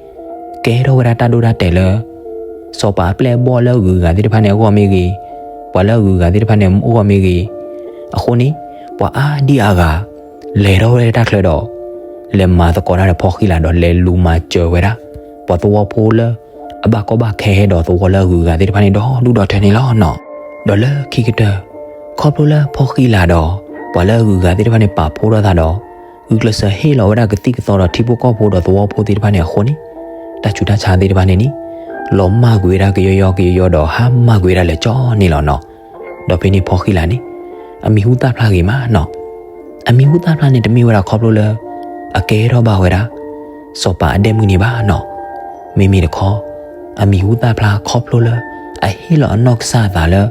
ကဲထီၣ်ဝဲဒၣ်တၢ်ဒိတၢ်တဲာ်လၢ စီၤပၤအပျဲၢ်အဘီၣ်လၢအဂုၤအဂၤသ့ၣ်တဖၣ်န့ၣ်အဂီၢ်မ့ၢ်ဂ့ၤ, ပှၤလၢအဂုၤအဂၤသ့ၣ်တဖၣ်န့ၣ်အဂီၢ်မ့ၢ်ဂ့ၤ, အဃိန့ၣ် ပှၤအါဒံအါဂၤ လဲၤထီၣ်ဝဲဒၣ်တၢ်ချၢဒီး လဲၤမၤသကိးတၢ်ဒီးဖီၣ်ဃံလၤဒီးလဲၤလူၤမၤစၢၤဝဲဒၣ် ပှၤသဝီဖိလၢ အဘၣ်ကီဘၣ်ခဲဒီးသဝီလၢအဂုၤအဂၤသ့ၣ်တဖၣ်န့ၣ်ဒီးဒူၣ်ဒီထၢန့ၣ်လီၤနီၤ. ဒီးလၢခံကတၢၢ် ခီဖျိလၢဖီၣ်ဃံလၤဒီး ပှၤလၢအဂုၤအဂၤသ့ၣ်တဖၣ်န့ၣ်ပာ်ဖှိၣ်ထီၣ်သးဒီး ဂုာ်ကျဲးစၢးဟ့ၣ်လီၤဝဲဒၣ်ကသံၣ်ကသီဒီးထံဖိကီၢ်ဖိဒီးသဝီဖိသ့ၣ်တဖၣ်န့ၣ်အဃိန့ၣ် တၢ်ဆူးတၢ်ဆါသ့ၣ်တဖၣ်န့ၣ်န့ၣ် လီၤမၢ်ကွံာ်ဝဲဒၣ်ကယီယီကယီယီဒီးဟါမၢ်ကွံာ်ဝဲဒၣ်လၢာ်ကၠီန့ၣ်လီၤနီၤ. ဒီးဖဲန့ၣ်ဖီၣ်ဃံလၤန့ၣ် အမံၤဟူသၣ်ဖျါဂ့ၤမးနီၤ. အမံၤဟူသၣ်ဖျါန့ၣ်တမ့ၢ်ဝဲဒၣ်ခီဖျိလၢ အကဲထီၣ်ဘၣ်ဝဲဒၣ် စီၤပၤအဒဲၣ်မုၣ်န့ၣ်ဘၣ်နီၤ. မ့မ့ၢ်တခီ အမံၤဟူသၣ်ဖျါခီဖျိလၢ အဟ့ၣ်လီၤအနီၢ်ကစၢ်အသးလၢ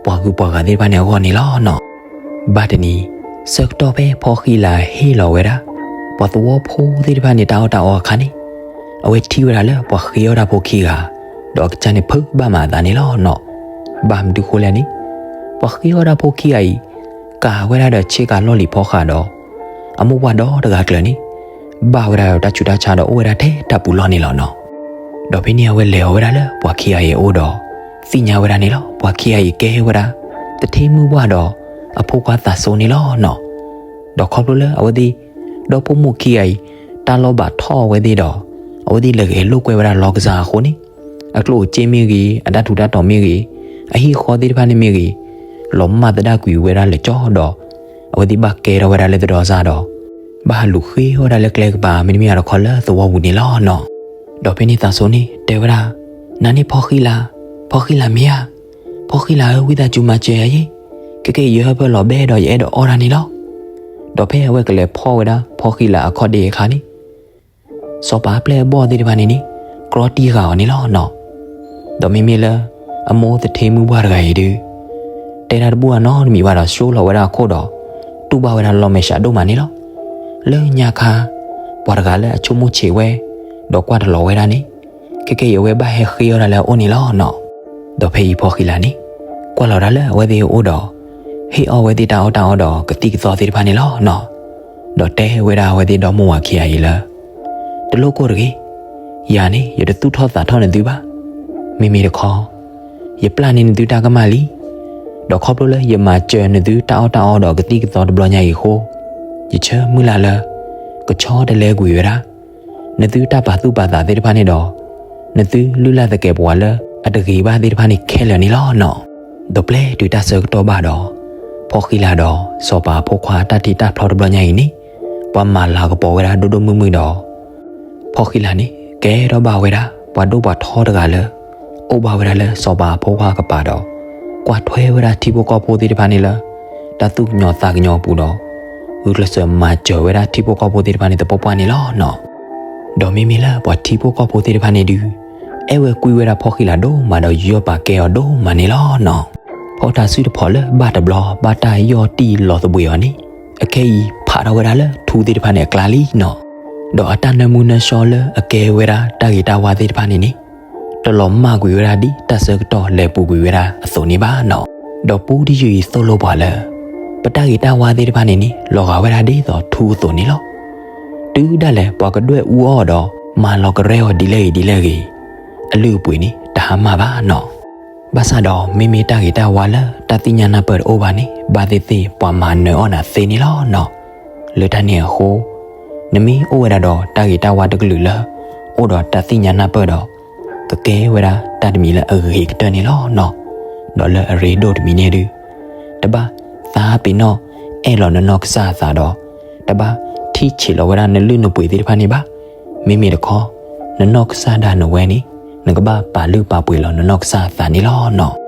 ပှၤဂုၤပှၤဂၤသ့ၣ်တဖၣ်န့ၣ်အဂီၢ်န့ၣ်လီၤနီၤ. ဘၣ်တနံၤ ဆၢကတီၢ်ဖဲဖီၣ်ဃံလၤဟ့ၣ်လီၤဝဲဒၣ် ပှၤသဝီဖိသ့ၣ်တဖၣ်န့ၣ်တၢ်အီၣ်တၢ်အီအခါန့ၣ် အဝဲထံၣ်ဝဲဒၣ်လၢပှၤဃ့အီၣ်တၢ်ဖိခံဂၤ ဒီးအကစၢ်န့ၣ်ဖုးဘၣ်မးအသးန့ၣ်လီၤနီၤ. ဘၣ်မနုၤဃိလဲၣ်န့ၣ် ပှၤဃ့အီၣ်တၢ်ဖိခံဂၤအံၤ ကၤဝဲဒၣ်ဒီးဆ့ကၤလီၢ်လံၤဖီဃာ်ဒီး အမိၢ်ပှၢ်ဒီတဂၤကျၢၤန့ၣ် ဘၣ်ဝဲဒၣ်ဒီးတၢ်ဆူးတၢ်ဆါဒီးအိၣ်ဝဲဒၣ်ထဲတၢ်ပူၤလီၢ်န့ၣ်လီၤနီၤ. ဒီးဖဲန့ၣ်အဝဲလဲၤအီၤဝဲဒၣ်လၢပှၤခံဂၤအံၤအအိၣ်ဒီး သ့ၣ်ညါဝဲဒၣ်န့ၣ်လီၤ. ပှၤခံဂၤအံၤကဲဝဲဒၣ် သထ့မုၢ်ပှၢ်ဒီး အဖိခွါသးစိန့ၣ်လီၤနီၤ. ဒီးခီဖျိလၢအဝဲသ့ၣ် ဒီဖိမိၢ်ခံဂၤအံၤ တၢ်လီၢ်ဘၣ်ထီၣ်အဝဲသ့ၣ်ဒီး အဝဲသ့ၣ်လဲၤဂဲၤလိာ်ကွဲဝဲဒၣ်လီၢ်ကစၢ်အဃိန့ၣ် အကျိၣ်အစ့မ့ၢ်ဂ့ၤ, အတၢ်ထူးတၢ်တီၤမ့ၢ်ဂ့ၤ, အဟံၣ်အဃီသ့ၣ်တဖၣ်န့ၣ်မ့ၢ်ဂ့ၤ, လီၤမၢ်သဒၣ်ကွံာ်ဝဲဒၣ်လၢာ်ကၠီဒီး အဝဲသ့ၣ်ဘၣ်ကဲထီၣ်ဝဲဒၣ်လၢသဒီစၢ်ဒီး ဘၣ်ဟးလူၤဃ့အီၣ်ဝဲဒၣ်လၢကျဲကပၤ မ့တမ့ၢ်အတခီလၢသဝီပူၤန့ၣ်လီၤနီၤ. ဒီးဖဲန့ၣ်သးစိန့ၣ် တဲဝဲဒၣ်, နၤန့ၣ်ဖီၣ်ဃံလၤ, ဖီၣ်ဃံလၤမ့ၢ်ဧါ, ဖီၣ်ဃံလၤဧၢ, ဝံသးစူၤမၤစၢၤယၤယ့ၣ်, ခဲကဲယဟၢဖၢလီၤဘဲဒီးယအဲၣ်ဒိးအီၣ်တၢ်န့ၣ်လီၤ. ဒီးဖဲအဝဲကလဲၤဖီၣ်ဝဲဒၣ်ဖီၣ်ဃံလၤအခီၣ်ဒ့အခါန့ၣ် စီၤပၤအပျဲၢ်အဘီၣ်သ့ၣ်တဖၣ်န့ၣ်န့ၣ် ကြီတံၢ်ဃာ်အီၤန့ၣ်လီၤနီၤ. ဒီးမ့မ့ၢ်လၢ အမိၢ်သထ့မုၢ်ပှၢ်တဂၤအံၤဒုး တဲတၢ်တဘူၣ်အနီတမံၤဘၣ်ဒီး ဆှိလီၤဝဲဒၣ်အခိၣ်ဒီး တူၢ်ဘၣ်ဝဲဒၣ်လီၤမဲာ်ဆှးဒိၣ်မးန့ၣ်လီၤ. လၢညါခါ ပှၤတဂၤလၢအဆိကမိၣ်ဆံးဝဲ ဒီးကွၢ်တလီၤဝဲဒၣ်န့ၣ် ခဲကဲအံၤအဝဲဘၣ်ဟဲဃ့အီၣ်တၢ်လၢအအိၣ်န့ၣ်လီၤနီၤ. ဒီးဖဲအံၤဖီၣ်ဃံလၤန့ၣ် ကွၢ်လီၤတၢ်လၢအဝဲသ့ၣ်အအိၣ်ဒီး ဟ့ၣ်အီၣ်ဝဲသ့ၣ်တၢ်အီၣ်တၢ်အီဒီးကသံၣ်ကသီသ့ၣ်တဖၣ်န့ၣ်လီၤနီၤ. ဒီးတဲဝဲဒၣ်အဝဲသ့ၣ်ဒီမါဝၤခံဂၤအံၤလၢ တလိၣ်ကိၢ်တဂ့ၤ, ယၤန့ၣ် ယတသူၣ်ထီၣ်သးထီၣ်နသုဘၣ်. မ့မ့ၢ်တခီ ယပျၢ်န့ၢ်နသုတၢ်ကမၣ်လံ. ဒီးခီဖျိလၢယမၤစၢၤနသုတၢ်အီၣ်တၢ်အီဒီးကသံၣ်ကသီတဘျီညါအံၤအဃိ, ယဆၢမုၢ်လၢ်လၢ ကဆီတလဲကွံာ်ဝဲဒၣ် နသုတၢ်ပာ်သူၣ်ပာ်သးသ့ၣ်တဖၣ်န့ၣ်ဒီး နသုလုၢ်လၢ်သကဲးပဝးလၢအတဂ့ၤဘၣ်သ့ၣ်တဖၣ်န့ၣ်ခဲလၢာ်န့ၣ်လီၤနီၤ. ဒီးပျဲတုၤတၢ်ဆၢကတီၢ်ဘၣ်ဒီး ဖီၣ်ဃံလၤဒီး စီၤပၤအဖိခွါတၢ်ထံၣ်တၢ်ဖျီတဘျီညါအံၤန့ၣ် ပှၤမၤလၤကပီၤဝဲဒၣ်ဒိၣ်ဒိၣ်မုၢ်မုၢ်ဒီး ဖီၣ်ဃံလၤန့ၣ် ကဲထီၣ်ဘၣ်ဝဲဒၣ် ပှၤဒိၣ်ပှၤထီတဂၤလၢ အိၣ်ဘၣ်ဝဲဒၣ်လၢစီၤပၤအဖိခွါအကပၤဒီး ကွၢ်ထွဲဝဲဒၣ်ထံဖိကီၢ်ဖိသ့ၣ်တဖၣ်န့ၣ်လၢ တၢ်သူၣ်ကညီၤသးကညီၤအပူၤဒီး ဂုာ်ကျဲးစၢးမၤစၢၤဝဲဒၣ်ထံဖိကီၢ်ဖိသ့ၣ်တဖၣ်န့ၣ်သပှၢ်ပှၢ်န့ၣ်လီၤနီၤ. ဒီးမ့မ့ၢ်လၢပှၤထံဖိကီၢ်ဖိသ့ၣ်တဖၣ်န့ၣ်ဒုး အဲၣ်ဝဲကွံဝဲဒၣ်ဖီၣ်ဃံလၤဒိၣ်မးဒီးယူးယီၣ်ပာ်ကဲအီၤဒိၣ်မးန့ၣ်လီၤနီၤ. ဖီတၢ်စုတဖီၣ်လၢဘၣ်တဘျီ ဘၣ်တၢ်ယီၢ်တံၢ်လီၤသဘှံးအီၤန့ၣ် အခဲအံၤဖးထီၣ်ဝဲဒၣ်လၢထူသ့ၣ်တဖၣ်န့ၣ်အကျါလံနီၤ. ဒီးအတၢ်နၢမူနၢဆှီလၢအကဲဝဲဒၣ်တၢ်ဂ့ၤတၢ်ဝါသ့ၣ်တဖၣ်န့ၣ်န့ၣ် တလီၤမၢ်ကွံာ်ဝဲဒၣ်ဒ်တၢ်ဆၢကတီၢ်လဲၤပူၤကွံာ်ဝဲဒၣ်အသိးန့ၣ်ဘၣ်နီၤ. ဒီးပူတယုၢ်အံၤသိၣ်လိပှၤလၢ ပတၢ်ဂ့ၤတၢ်ဝါသ့ၣ်တဖၣ်န့ၣ်န့ၣ် လီၤဂာ်ဝဲဒၣ်ဒ်သိးထူအသိးန့ၣ်လီၤ. တုၤဒၣ်လဲာ်ပှၤကဒွဲၣ်အူအီၣ်ဒီး မၤလီၤကရဲအီၤဒ်လဲၣ်ဂ့ၤဒ်လဲၣ်ဂ့ၤ အလုၢ်အပှ့ၤန့ၣ် တဟါမၢ်ဘၣ်နီၤ. ဘၣ်ဆၣ်ဒီးမ့မ့ၢ်တၢ်ဂ့ၤတၢ်ဝါလၢတၢ်သ့ၣ်ညါနၢ်ပၢၢ်တအိၣ်ဘၣ်န့ၣ် ဘၣ်သ့ၣ်သ့ၣ်ပှၤမၤနၢၤအီၣ်နၤသ့န့ၣ်လီၤနီၤ. လၢတၢ်န့ၣ်အဃိ နမ့ၢ်အိၣ်ဝဲဒၣ်ဒီးတၢ်ဂ့ၤတၢ်ဝါတကလုာ်လၢ အိၣ်ဒီးတၢ်သ့ၣ်ညါနၢ်ပၢၢ်ဒီး ကကဲဝဲဒၣ်တၢ်တမံၤလၢအဂ့ၤကတၢၢ်န့ၣ်လီၤနီၤ. ဒီးလၢအရ့ဒိၣ်တမံၤန့ၣ်ဒုး တဘၣ်သးပ့ၤနီၣ်အဲၣ်လီၤနနီၢ်ကစၢ်အသးဒီး တဘၣ်ထံၣ်ဆံးလီၤဝဲဒၣ်နလုၢ်နပှ့ၤသ့ၣ်တဖၣ်န့ၣ်ဘၣ်. မ့မ့ၢ်တခီ နနီၢ်ကစၢ်ဒၣ်နဝဲန့ၣ် နကဘၣ်ပာ်လုၢ်ပာ်ပှ့ၤလီၤနနီၢ်ကစၢ်အသးန့ၣ်လီၤနီၤ.